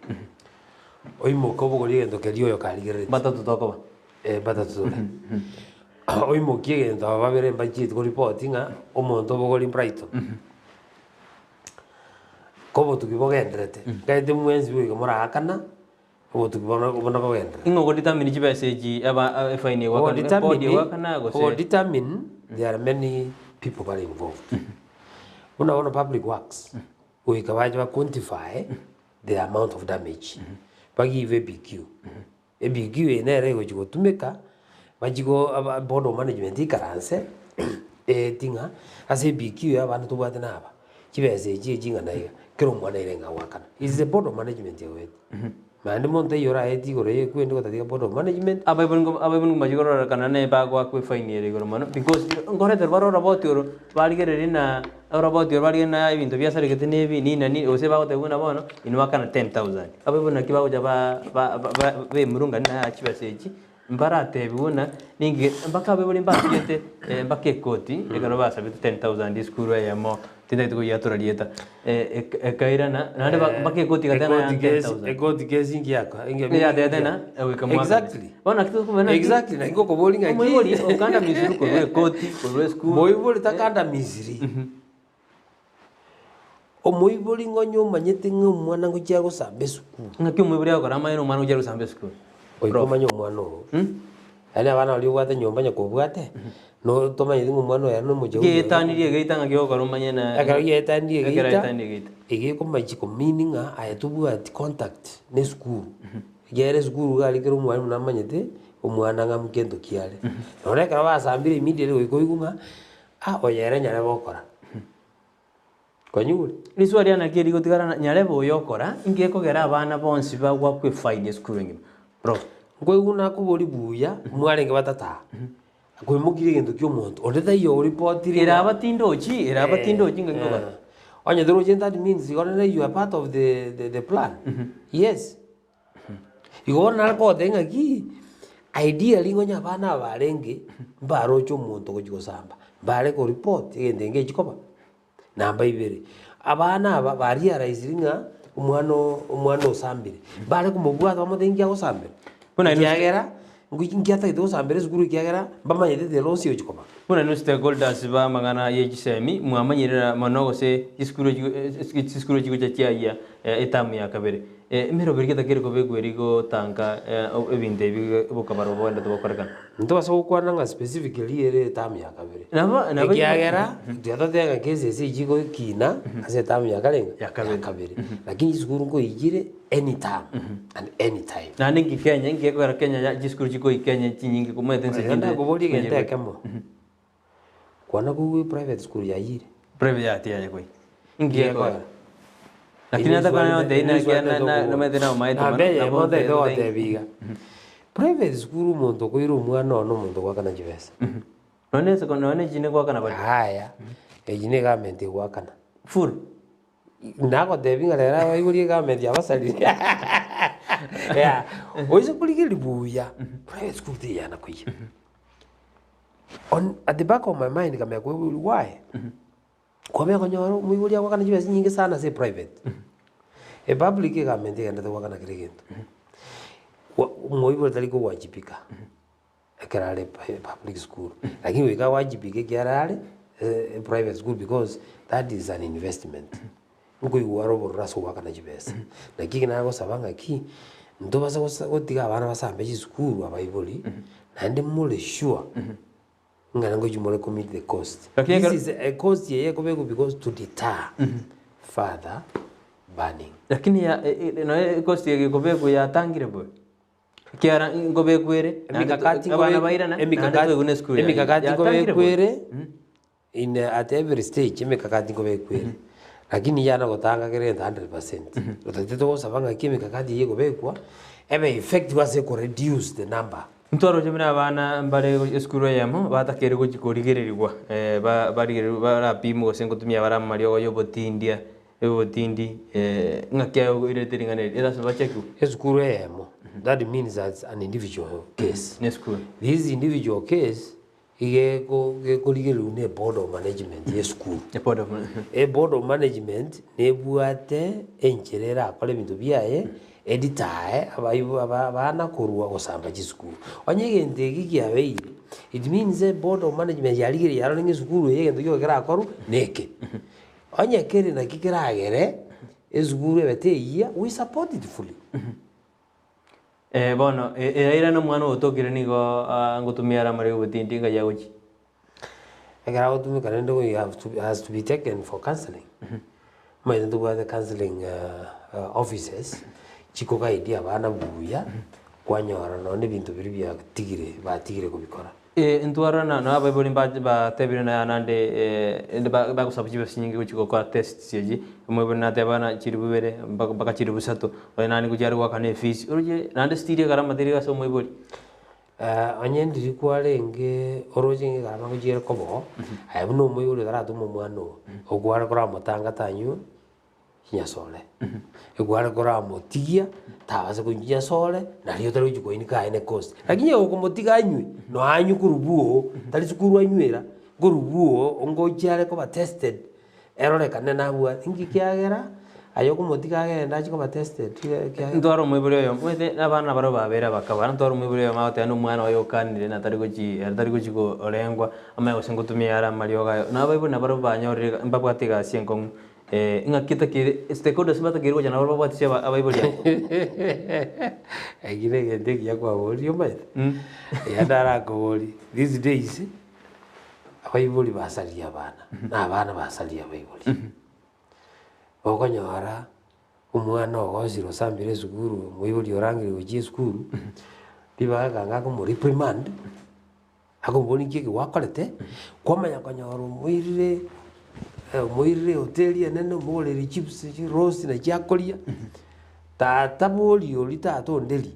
Oimoke obogorie egento keria oyo karigerereti. Batato tokoba. Eh, batato tore. Oimokie egento aba babere mbachieti koripoti ng'a omonto obogori Brighton. Ko obotuki bogenderete, nkaete mwensi goika moraakana, obotuki bono bono bogenderere. Ing'o ogodetermine chibesa echi aba efaini egwakana, ebodi egwakana gose? Ogodetermine, there are many people bare involved. Buna bono public works, goika bache ba quantify the amount of damage, bagive ABQ. ABQ eye nere egochi gotumeka, bachie go aba board of management ikaranse, eeti ng'a ase ABQ eye abana tobwate na aba, chibesa echi echi ng'a na iga, kera omwana aire ng'a agoakana. It's the board of management egoeta. Naende monto taiyo oraeti igoro ya ekwende gotatiga board of management. Abaibori ngo abaibori mbachie kororekana naye bagoakwa efaini ere igoro mono because nkoretera bare oroboti oro barigereria na oroboti oro barigereria na ebinto biasaregete na ebi nini na nini gose bagoteba buna bono inwe akana 10,000. Abaibori naki bagocha ba ba ba bemurungani naye aa chibesa echi, mbaratebiwe buna ninki mpaka abaibori mbatigete mpaka ekoti ekero basabete 10,000 esukuru eyemo tintagete koyiatora rieta ekairana naende mpaka ekoti egateba naye Ekoti kesi 10,000. ekoti kesi ngiaka Yatebete ng'a goika mwakane. Exactly. Bono naki tokomanya naki Exactly, naki ngokoboria ng'aki. omoibori okandamisiri korwa ekoti korwa esukuru. Moibori takandamisiri. Omoibori ng'onye omanyete ng'a omwana ngochia gosamba esukuru. Ng'aki omoibori agokora amanye na omwana ngochia gosamba esukuru? Goika omanye omwana oo. Yaani abana baria obwate nyomba onye kobwate, no tomanyeti ng'a omwana oyo ere nomochie oyo. Gietanirie egeita ng'aki ogokora omanye na Ekero gietanirie ekero egeita, aetanirie egeita. egekomachi komean ng'a aye tobwati contact na esukuru. Ekiagera esukuru iga aria kera omwalimu namanyete, omwana ng'a nkento ki are. Nonye ekero basambire immediately goika oigwe ng'a, ah oyo ere nyarebe okora. Kwanyigure? Riswali riane naki rigotigara ng'a nyarebe oyo okora, inki gekogera abana bonsi bagwakwa efaini esukuru engima? Prof. Nkoigwa nakoboria buya, mwarenge batata aa, koimokirie egento kia omonto, onde taiyo oripotirie Ere aba tindochi, ere aba tindochi ngaki ngokora. Onye toroche that means igo rende you are part of the, the, the plan. Yes. Igo bono nare kogotebia ng'aki, ideally onye abana aba barenge, mbaroche omonto ogochia gosamba, mbare koripoti egento eke ngechi koba. Namba ibere, abana aba barealisiri ng'a omwana oo omwana osambire, mbare komobwata bamotebie nki agosambera, Buna inwe ekiagera nki nki atagete gosambera esukuru ekiagera mbamanyete the loss egochi koba. Buna inwe stakeholders ba amang'ana ye chisemi, mwamanyerera mono gose chisukuru echi chisukuru chigocha chiayia etamu ya kabere. Emeroberi getakeire kobekwa eri gotanka ebinto ebi bokabarwa boendete gokorekana. Ntobasa gokwana ng'a specifically ere etamu ya kabere. Nabo nabo Ekiagera tiga totebe ng'a kese ase echi gokina ase etamu ya kare ng'a Ya kabere. ya kabere. Lakini chisukuru nkoigire any term and any time. Naende nki Kenya, nki gekogera Kenya ya chisukuru chikoika Kenya chinyinge komanyete ense chinde. Ndakoboria egento ekemo, kwana koigwa private school yayire. Private yati yaye koi. Inki Nki gekogera? gekogera? Lakini ata kwana notebie naki na- na- nomanyete naomaete mono, Namba eyemo nabo ntagete otebie gotebia iga, private school omonto okoira omwana one omonto ogoakana chibesa. Nonye ase nonye echi nigoakana bare. Yaya, eyio na egovernment egoakana. Full. Nagotebia ng'a rero abaibori egovernment yabasarire. Yeah, oise korigereria buya, private school teyana koiyia. On at the back of my mind nkamanya koigwa why? Kwamanya konyora omoibori agoakana chibesa chinyinge sana ase eprivate. Epublic egovernment egenderete goakana kera egento. Kwa omoibori tari kowajibika ekero are public school, lakini goika awajibike ekiagera are private school because that is an investment. Nkoigwa are obororo ase ogoakana chibesa. Naki ekio nagosaba ng'aki, ntobasa gosa gotiga abana basambe chisukuru abaibori, naende more sure. Ng'a ngochia more commit the cost. Lakini This ekero- is a cost eye ekobekwa because to deter further burning. Lakini ya e- e- noe ekosti eye gekobekwa yatangire bobe. Ekiagera nkobekwa ere, naende to- Emikakati abana nkobe- bairana, naende emikakati- toigwe na esukuru yaye. emikakati Yatangire nkobekwa bobe. ere in at every stage emikakati nkobekwa ere lakini yana gotanga kera egento 100%. Otagete togosaba ng'aki emikakati eye ekobekwa ebe effective ase ekoreduce the number. Ntwaroche buna abana mbare esukuru eyemo batakeire gochia korigererigwa ba barigererigwe barapimwe gose ngotumia bare amariogo ya obotindia obotindi ng'aki aye oirete ring'ana eri erasima bachekigwe. Esukuru eyemo, that means as an individual case. Ne esukuru. This individual case, iga eko gekorigererigwa na eboard of management ya esukuru. Eboard of management. Eboard of management nebwate enchera erakore ebinto biaye. Editae abaibo aba abana korwa gosamba chisukuru. Onye egento eke kiabeire, it means eboard of management yarigereire yarora ng'a esukuru eye egento gioka kerakorwe neke. Onye kere naki keragere, esukuru ebe teyia, we support it fully. Bono, eraira na omwana otokire nigo ngotumia are amariga obotindi ng'ai agochia. Ekero agotumeka rende we have to has to be taken for counselling. Omanyete ntobwate counselling offices, chikoguide abana buya, kwanyora nonye na ebinto biria biatigire batigire kobikora. Ntwarora na na abaibori mbache batebire na naende ende bagosaba chibesa chinyinge gochia gokora tests echi, omoibori nateba ng'a chiribu ibere mpaka mpaka chiribu isato, onye naende ngochia are goakana efees, oroche naende still egarama teri ase omoibori. Onye ndiri kwarenge oroche ng'a egarama ngochia ere koba oo, aye buna omoibori otaratoma omwana oo, okware koramotanga tanywa chinyasore, ekware koramotigia tabasa konywa chinyasore, nario otari gochia koinika aye ne cost. Lakini onye gokomotiga anywe, noe anywe korwa bwogo, tari sukuru anywera, korwa bwogo ngochia are koba tested, erorekane nabwate inki kiagera, aye okomotiga agende achie koba tested ekiagera. Ntware omoibori oyomo, omanyete abana nabarabwo babere abakaba, ntware omoibori oyomo agoteba na omwana oye okanire na tari gochi ere tari gochi korengwa, amanye gose ngotumia are amariogo aye. Na abaibori nabarabwo banyorire iga mbabwate egasi enkong'u ng'aki etakeire stakeholders mbatakeire gocha nabo babwatisie aba abaibori aba. Eki na egento ekiya kwaboririe omanyete, eya ndarakoborie, these days, abaibori basaririe abana, na abana basaririe abaibori. Okonyora omwana ogosire osambire esukuru, omoibori orangire gochia esukuru, ribaga ekanga akomoreprimand, akoboria nki eke gwakorete, kwamanya konyora omoirire omoirire ehoteli enene omogoreire chips chirosti nachi akoria, tata boria oria tata onde ri,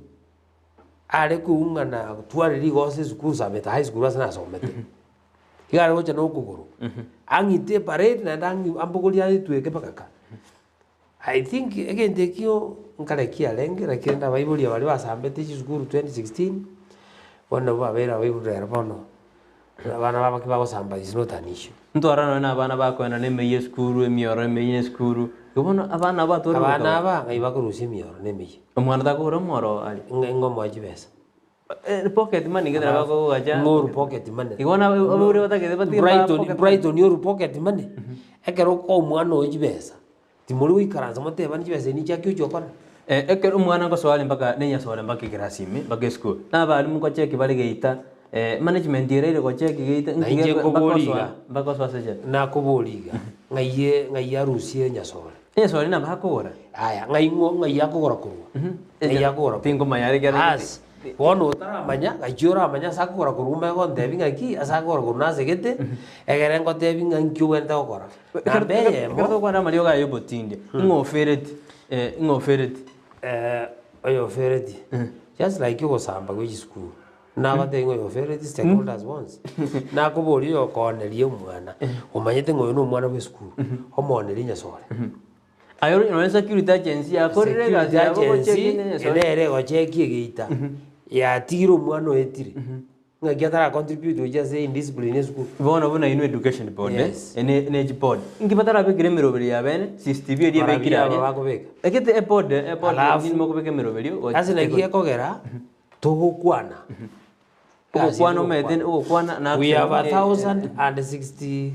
are koung'ana tware rigoso esukuru Sameta high school ase nasomete. Iga are gocha na okogoro, ang'ite eparade naende ang'i ambogorie aetweke mpaka ka. I think egento ekio nkare kiarenge lakini rende abaibori baria basambete chisukuru 2016, bono nabwo babeire abaibori rero bono, abana babo ki bagosamba is not an issue. Ntwarora nonye na abana bakoenda na emeyio esukuru, emioro emeyio esukuru, igo bono abana aba batwarire Abana aba ng'ai bakorusia emioro na emeyio? Omwana takogora omworo aria. Ng'a ng'a omoe chibesa. Pocket money gete nabo akogacha. Ng'oru pocket money. Igo bono abaibori batagete batige Brighton, pocket money. Brighton oru pocket money, ekero okoa omwana oyo chibesa, timori goikaransa motebani chibesa echi nichiaki ochia okore. Ekero omwana ngosoa are mpaka nenyasore mpaka ekerasi ime mpaka esukuru, na abalimu ngocheki bare geita, management eraire gocheki geita Na inche mpaka nkobori osoa iga. mpaka osoa ase echela. Nakobori iga, ng'ai ng'ai arusie nyasore. Enyasore nabo akogora. Aya, ng'ai ng'o ng'ai akogora korwa? Ng'ai akogora korwa? Tingomanya are ekero Asi, bono otaramanya, gachia oramanya ase akogora korwa omanye gontebi ng'aki, ase akogora korwa nasegete, egere ngotebi ng'a nki obwenerete gokora. Namba eyemo. Ekero togokwana amariogo aya ya obotindi, ng'o ofereti, ng'o ofereti? Oyo ofereti, just like ogosamba gwe chisukuru, nagotebi ng'a oyo ofereti stakeholders bonsi, nakoboria oyo okooneria omwana, omanyete ng'a oyo na omwana bwa esukuru, omoonerie nyasore. Aye ore nonye security agency yakorire Security egasi yabo agency, gochekia nyasore. ere egochekia egeita, yatigire omwana oetire. Ng'aki atara contribute gochia ase indiscipline esukuru. Bono buna inwe education board Yes. ene ne chiboard inki batarabekire emeroberi ya bene CCTV eria Barabwo ebekire aba aria bakobeka. egete eboard eboard Alafu, inwe mokobeka emeroberio gochi Ase naki gekogera togokwana. Ogokwana omanyete ogokwana na We have a action, thousand and sixty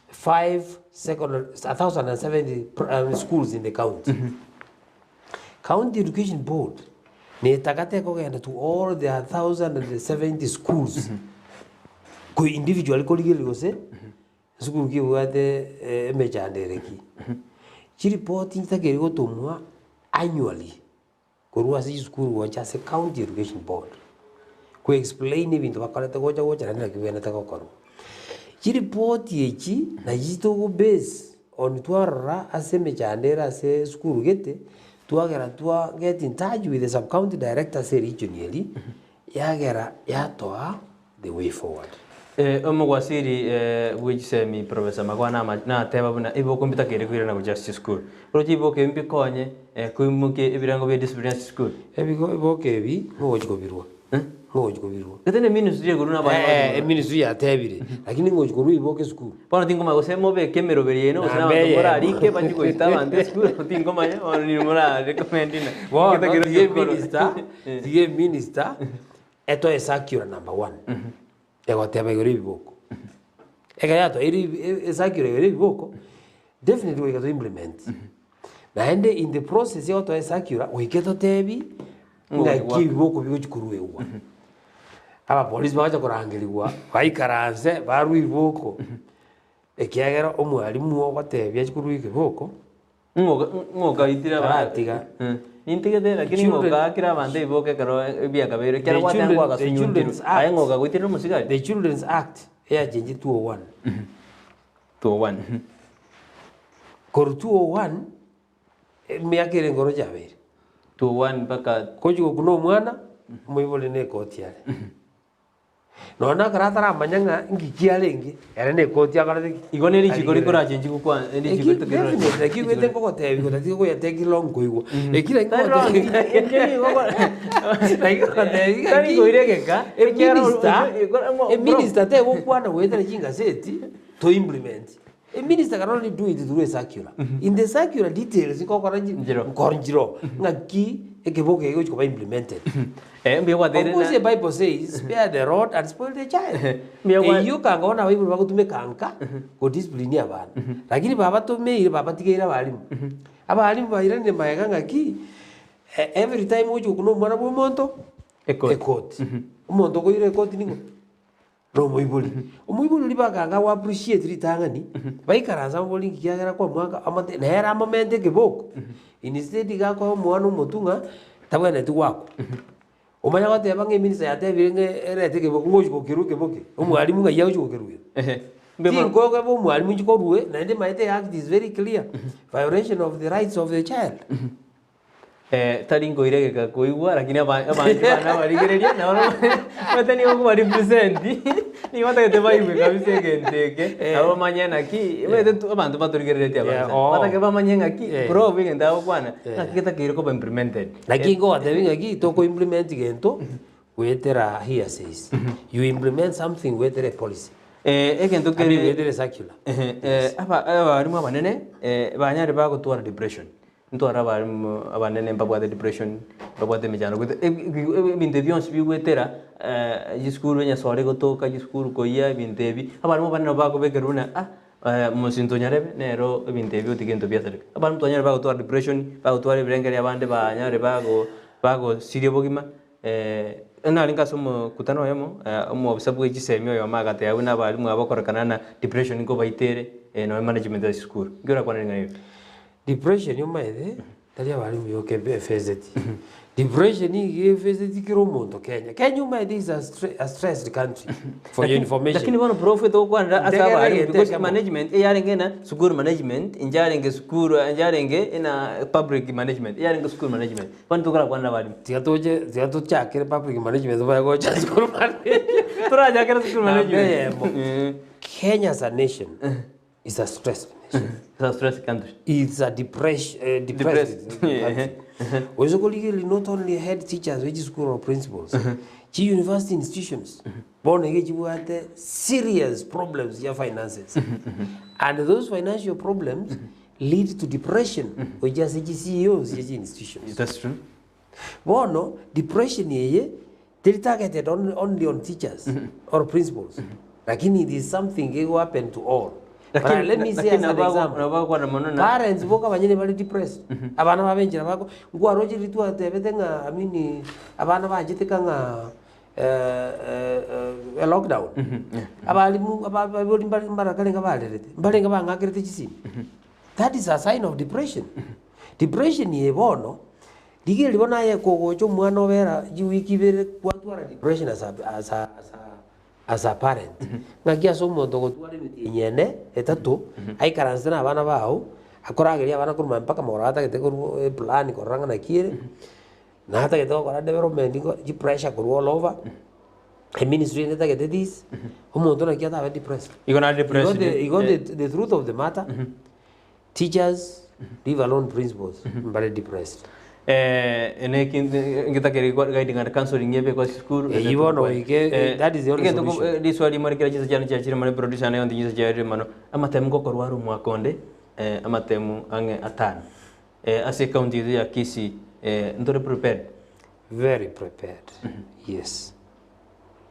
five secondary, a thousand and seventy pr- schools in the county. County Education Board netagete ekogenda to all the 1070 schools ko individually korigereria gose esukuru ki ebwate emechando ere ki. Chiripoti nchitakeire gotomwa annually korwa ase chisukuru gocha ase County Education Board ko explain ebinto bakorete gocha gocha naende naki bibwenerete gokorwa. Chiripoti echi nachi togo base on twarora ase emechando ere ase esukuru gete, twagera twa get in touch with the sub county director ase eregion eria, yagera yatoa the way forward. Omogwasiri bwe chisemi Professor Magwa nateba buna ebiboko mbitakeire koirana gochia ase chisukuru. Oroche ebiboko ebi mbikonye koimokia ebirengo bia discipline ase chisukuru. Ebiboko ebi nigo ogochia kobirwa. Ngochi kobirwa. Gete ne ministry ekorwa na abana Eh, bagochi eministry yatebire, lakini ngochi korwa ebiboka esukuru. Bono tingomanya gose mobeke emeroberi yaino gose Namba nabanto eyemo. morarike bachie goita abanto esukuru tingomanya bono nigo mora recommend ng'a Bono getakeire tiga gokorwa. eminister, tiga eminister etoe circular number one, egoteba igoro ebiboko. Ekero yatoeire ebi- e- ecircular igoro ebiboko, definitely goika to implement. Naende in the process ya gotoa ecircular, goika etotebi ng'aki ebiboko bigochi koruegwa. Abapolisi bagocha korangerigwa, baikaranse barue iboko, ekiagera omwalimu ogotebia achie korwa ekeboko, Ng'okaitire Taratiga. Nintigete lakini Children- ng'okaakire abanto ebiboka ekero ebiakabeire The ekero gwateba children- the gwagasunyuntirwe Children's aye Act. ng'okagoitirire omosigari The Children's Act eyachenche 201. 201 Korwa 201 emiaka ere nkoro chiabeire. 201 mpaka Gochi gokuna omwana, omoibori na ekoti are. Nonya na ekero ataramanya ng'a nki kiarenge, ere na ekoti akorete ki? Igo ne richiko Arigerere. rikorachenchi gokwana Eki definitely naki omanyete ngogotebi gotatiga koyatake long koigwa. Eki naki Tari wrong, ngogotebi inche nigo naki ngogotebi Tari ng'aki, koiregeka, ekiagera eminister, oro- eminister tegokwana goetera chingaseti to implement. Eminister can only do it through a circular. In the circular details nkokora nchi Nchiro. nkor nchiro ng'aki ekeboko eke gegochi koba implemented. Eh, mbuya Of gwateire course the na bible says spare the rod and spoil the child. Mbuya gwa- Eyio kanga bono abaibori bagotumeka nka go discipline abana. Lakini babatomeire babatigeire abalimu. Abalimu bairanire magega ng'aki every time ogochi gokuna omwana bwa omonto Ekoti. ekoti. Omonto okoira ekoti ning'o? Nomoibori. Omoibori oria bakanga go appreciate ritang'ani, baikaransa bamobori nki kiagera kwamwaka amate nere amomente ekeboko, instead iga akoa omwana omotwe ng'a tabwenereti goakwa. Omanye goteba ng'a eminister yatebire ng'a erete ekeboko ngochi gokerwa ekeboke, omwalimu ng'ai agochi gokerwa. Ehe. Mbuya mono. Tinkoba omwalimu inche korwe, naende maete act is very clear, violation of the rights of the child. Eh, tari nkoiregeka koigwa lakini aba- abanto bane abarigereria nabo omanyete nigo okoba represent nigo batagete baigwe kabisa egento eke nabo bamanye naki omanyete tu abanto batorigereretie Yeah, abasa oo. batake bamanye ng'aki Eh. prob egento agokwana ng'aki getakeire koba implemented. Naki ngogotebi ng'aki toko implement gento goetera hearsays. You implement something goetera epolicy. Eh, egento I mean kere goetera ecircular. Ehe, eh, aba abarimu abanene banyare bagotwara depression. Ntware abarimu abanene mbabwate depression, mbabwate emechando goeta ebinto ebi bionsi bigoetera chisukuru onye sore gotoka chisukuru koyia ebinto ebi, abarimu abanene nabo bakobekerwa buna ah mosinto onyarebe nero ebinto ebi otige ebinto biasareka. Abarimu twanyare bagotwara depression, bagotwara ebirengererio abande banyare bago bagosiria obogima narenge ase omokutano oyomo, omobisa bwe chisemi oyomo agateba buna abarimu aba bakorekana na depression nkobaita ere nonye management ya chisukuru. Nki orakwane ring'ana eri? Depression omanyete tari abarimu yoka efaceti. Depression iga efaceti kera omonto Kenya. Kenya omanyete is a stre a stressed country for your information. Lakini bono prof togokwanera ase Ntegerere abarimu egento because ekemo. management eyarenge na school management inche sukuru inche ina public management eyarenge school management bono tokorakwanera abarimu. Tiga toche tiga tochakere public management tobae gocha school management. Torachakere school Namba management. eyemo, Kenya as a nation is a stressed nation. It's a stressed country. It's a depressed, uh, depressed, Depressed. country. Oise korigereria not only head teachers be chisukuru or principals, chi university institutions bono iga chibwate serious problems ya finances. And those financial problems lead to depression gochia ase chi CEOs chia chi institutions. That's true. Bono depression eye teri targeted only, only on teachers or principals lakini it is something ego happen to all. But Lakini- let me say lakini as an nabo example, nabo bagokwana mono na- parents boka abanyene bare depressed abana babe enchera bako nkwaroche riria twatebete ng'a I mean abana bachete ka ng'a eh, lockdown abalimu aba- abaibori mbare mbarakarenga barerete mbarenge bang'akerete chisimi That is a sign of depression. Depression eye bono, rigereria bono aye kogocha omwana obera chiwiki ibere kwatwara depression as a, as a, as a, as a parent. Ng'aki ase omonto ogotwara emetienyi ene, etato, aikaransete na abana bao, akorageria abana korwa mambia mpaka mogoro atagete korwa eplan korora ng'a naki ere, na atagete gokora development igo chipressure korwa all over, eministry ende etagete this, omonto naki atabe depressed. Igo nare Igo depressed. the, igo the, the truth of the matter, teachers, leave alone principals, mbare depressed. Ene ngetakere guiding and counseling ebe kwa chisukuru. Eyio bono goike, that is the only solution. Riswali rimo rikera chinsa chiane chiachire mono eproducer yane yonsi chinsa chiarire mono. Amatemu ngokorwa are omwaka onde, amatemu ang'e atano. Ase ecounty yaito ya Kisii, ntore prepared? Very prepared, yes.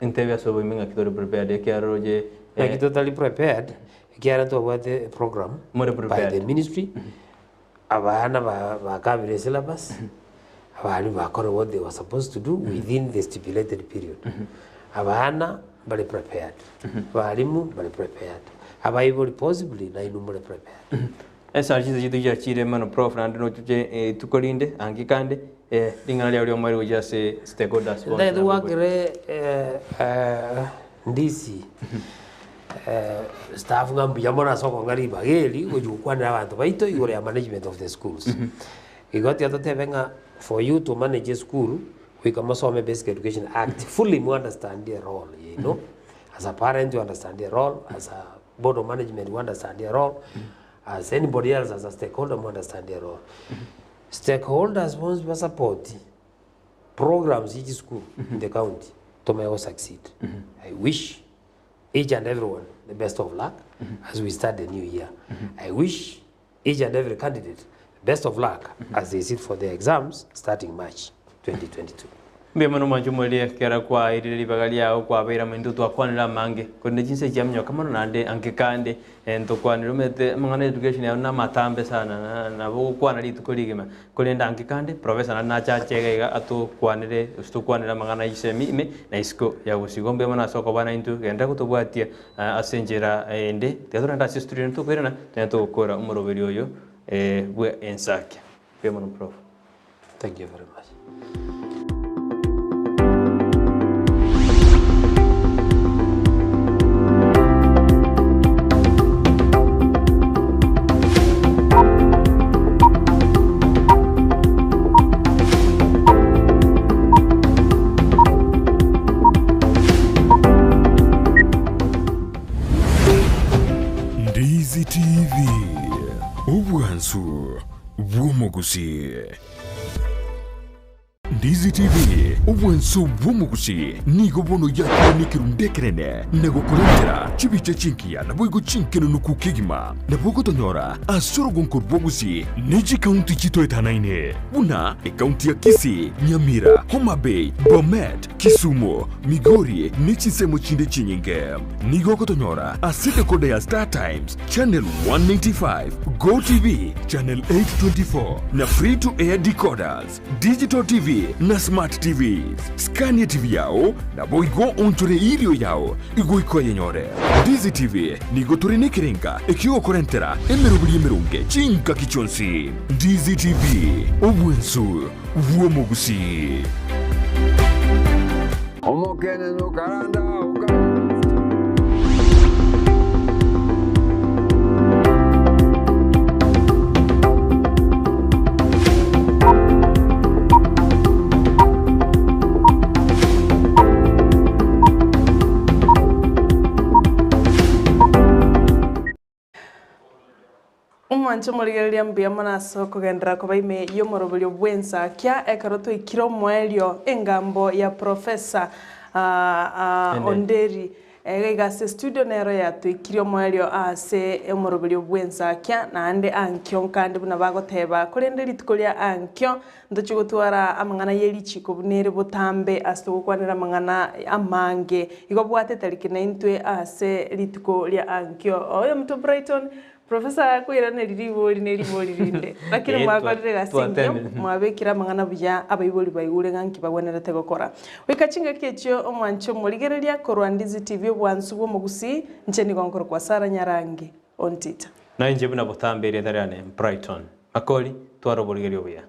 Ntebe ase oboime ng'aki tore prepared ekiagera oroche Naki totari prepared, ekiagera ntobwate eprogram More by prepared. the ministry, abana ba bakabire esyllabus, abalimu bakore what they were supposed to do within the stipulated period. Abana mbare prepared, abalimu mbare prepared, abaibori possibly nainwe more prepared. Esara chinsa chiaito chiachire mono prof naende nochoche rituko rinde anki kande ring'ana riao ri'omoerio gochia ase stakeholders bonsi Ntagete na abaibori. gwakere ndisi staff ng'a mbuya mono ase okong'a ribaga eri gochia gokwanera abanto baito igoro ya management of the schools. Igo tiga totebe ng'a for you to manage esukuru goika mosome Basic Education Act fully mo understand erole yaino as a parent you understand erole, as a board of management you understand erole, as anybody else as a stakeholder mo understand erole. Stakeholders bonsi ba support programs ye chisukuru in the county tomanye go succeed. I wish each and everyone the best of luck as we start the new year. I wish each and every candidate the best of luck as they sit for their exams starting March 2022. Mbuya mono mwanche omoerio ekero kwairire ribaga riao kwabeire amaintwe twakwanire amange, korende chinsa echi chiaminyoka mono naende anke kande ntokwanire omanyete amang'ana ya education ayio namatambe sana nabo ogokwana rituko rigima, korende anke kande professor naende nachache iga iga atokwanere gose tokwanere amang'ana ya chisemi ime na isiko ya gusii. Igo mbuya mono ase okoba naintwe genderera gotobwatia ase enchera ende, tiga torende ase estudio naende tokoirana togende togokora omoroberi oyo bwe ensakia. Mbuya mono prof. Thank you very much. Ndizi TV, obwansu bw'omogusii. Ndizi TV, obwansu bw'omogusii, nigo bono yakire nekerundu ekenene na gokorentera chibicha chingiya naboigo chinkenenuku kegima. Nabo ogotonyora ase orogonko rwa Gusii ne chikaunti chitoetanaine buna ekaunti ya Kisii, Nyamira, Homa Bay, Bomet, Kisumu, Migori ne chinsemo chinde chinyinge. Nigo ogotonyora ase decoder ya Star Times, Channel 195, Go TV, Channel 824 na Free to Air decoders, Digital TV na Smart TVs. Scan etv yao naboigo onchore erio yao igoika oyenyore. Ndizi TV nigo tore nekerenga ekiogokorentera emeroberi emeronge chingaki chionsi. Ndizi TV, obwensu bw'omogusii. Omokenene okaranda oka. Omwanche omorigereria mbuya mono ase okogenderera koba ime y'omoroberio bw'ensakia ekero twaikire omoerio engambo ya Professor Onderi iga iga ase estudio nero yatoikirie omoerio ase omoroberio bw'ensakia naende ankio nkande buna bagoteba korende rituko ria ankio Ntochie gotwara amang'ana ye richiko buna ere botambe ase togokwanera amang'ana amange. Igo bwate tariki naintwe ase rituko ria ankio. Oyomonto Brighton, Professor akoiraneria ribori ne ribori rinde. Lakini Eh, mwakorire egasi engiya, twatemire. mwabekire amang'ana buya abaibori baigure ng'a nki bagwenerete gokora. Goika chingaki echio omwanche omorigereria korwa Ndizi TV obwansu bw'omogusii, inche nigo nkorokwa Sarah Nyarangi Ontita. Na inche buna botambe erieta riane Brighton. Makori, twara oborigereria obuya.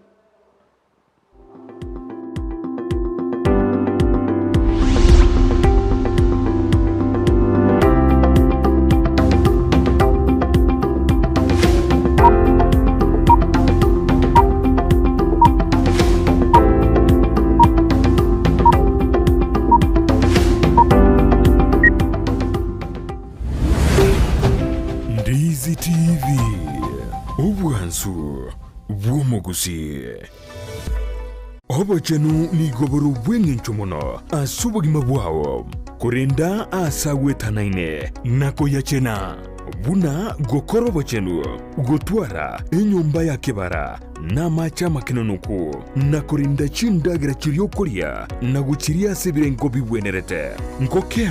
Ndizi TV, obwansu bw'omogusii. Obochenu nigo bore obw'engencho mono ase obogima bwao, korenda aase agwetanaine na koyachena, buna gokora obochenu, gotwara enyomba ya kebara na amache amakenonoku, na korenda chindagera chiria okoria na gochiria ase ebirengo bigwenerete. Ngoke.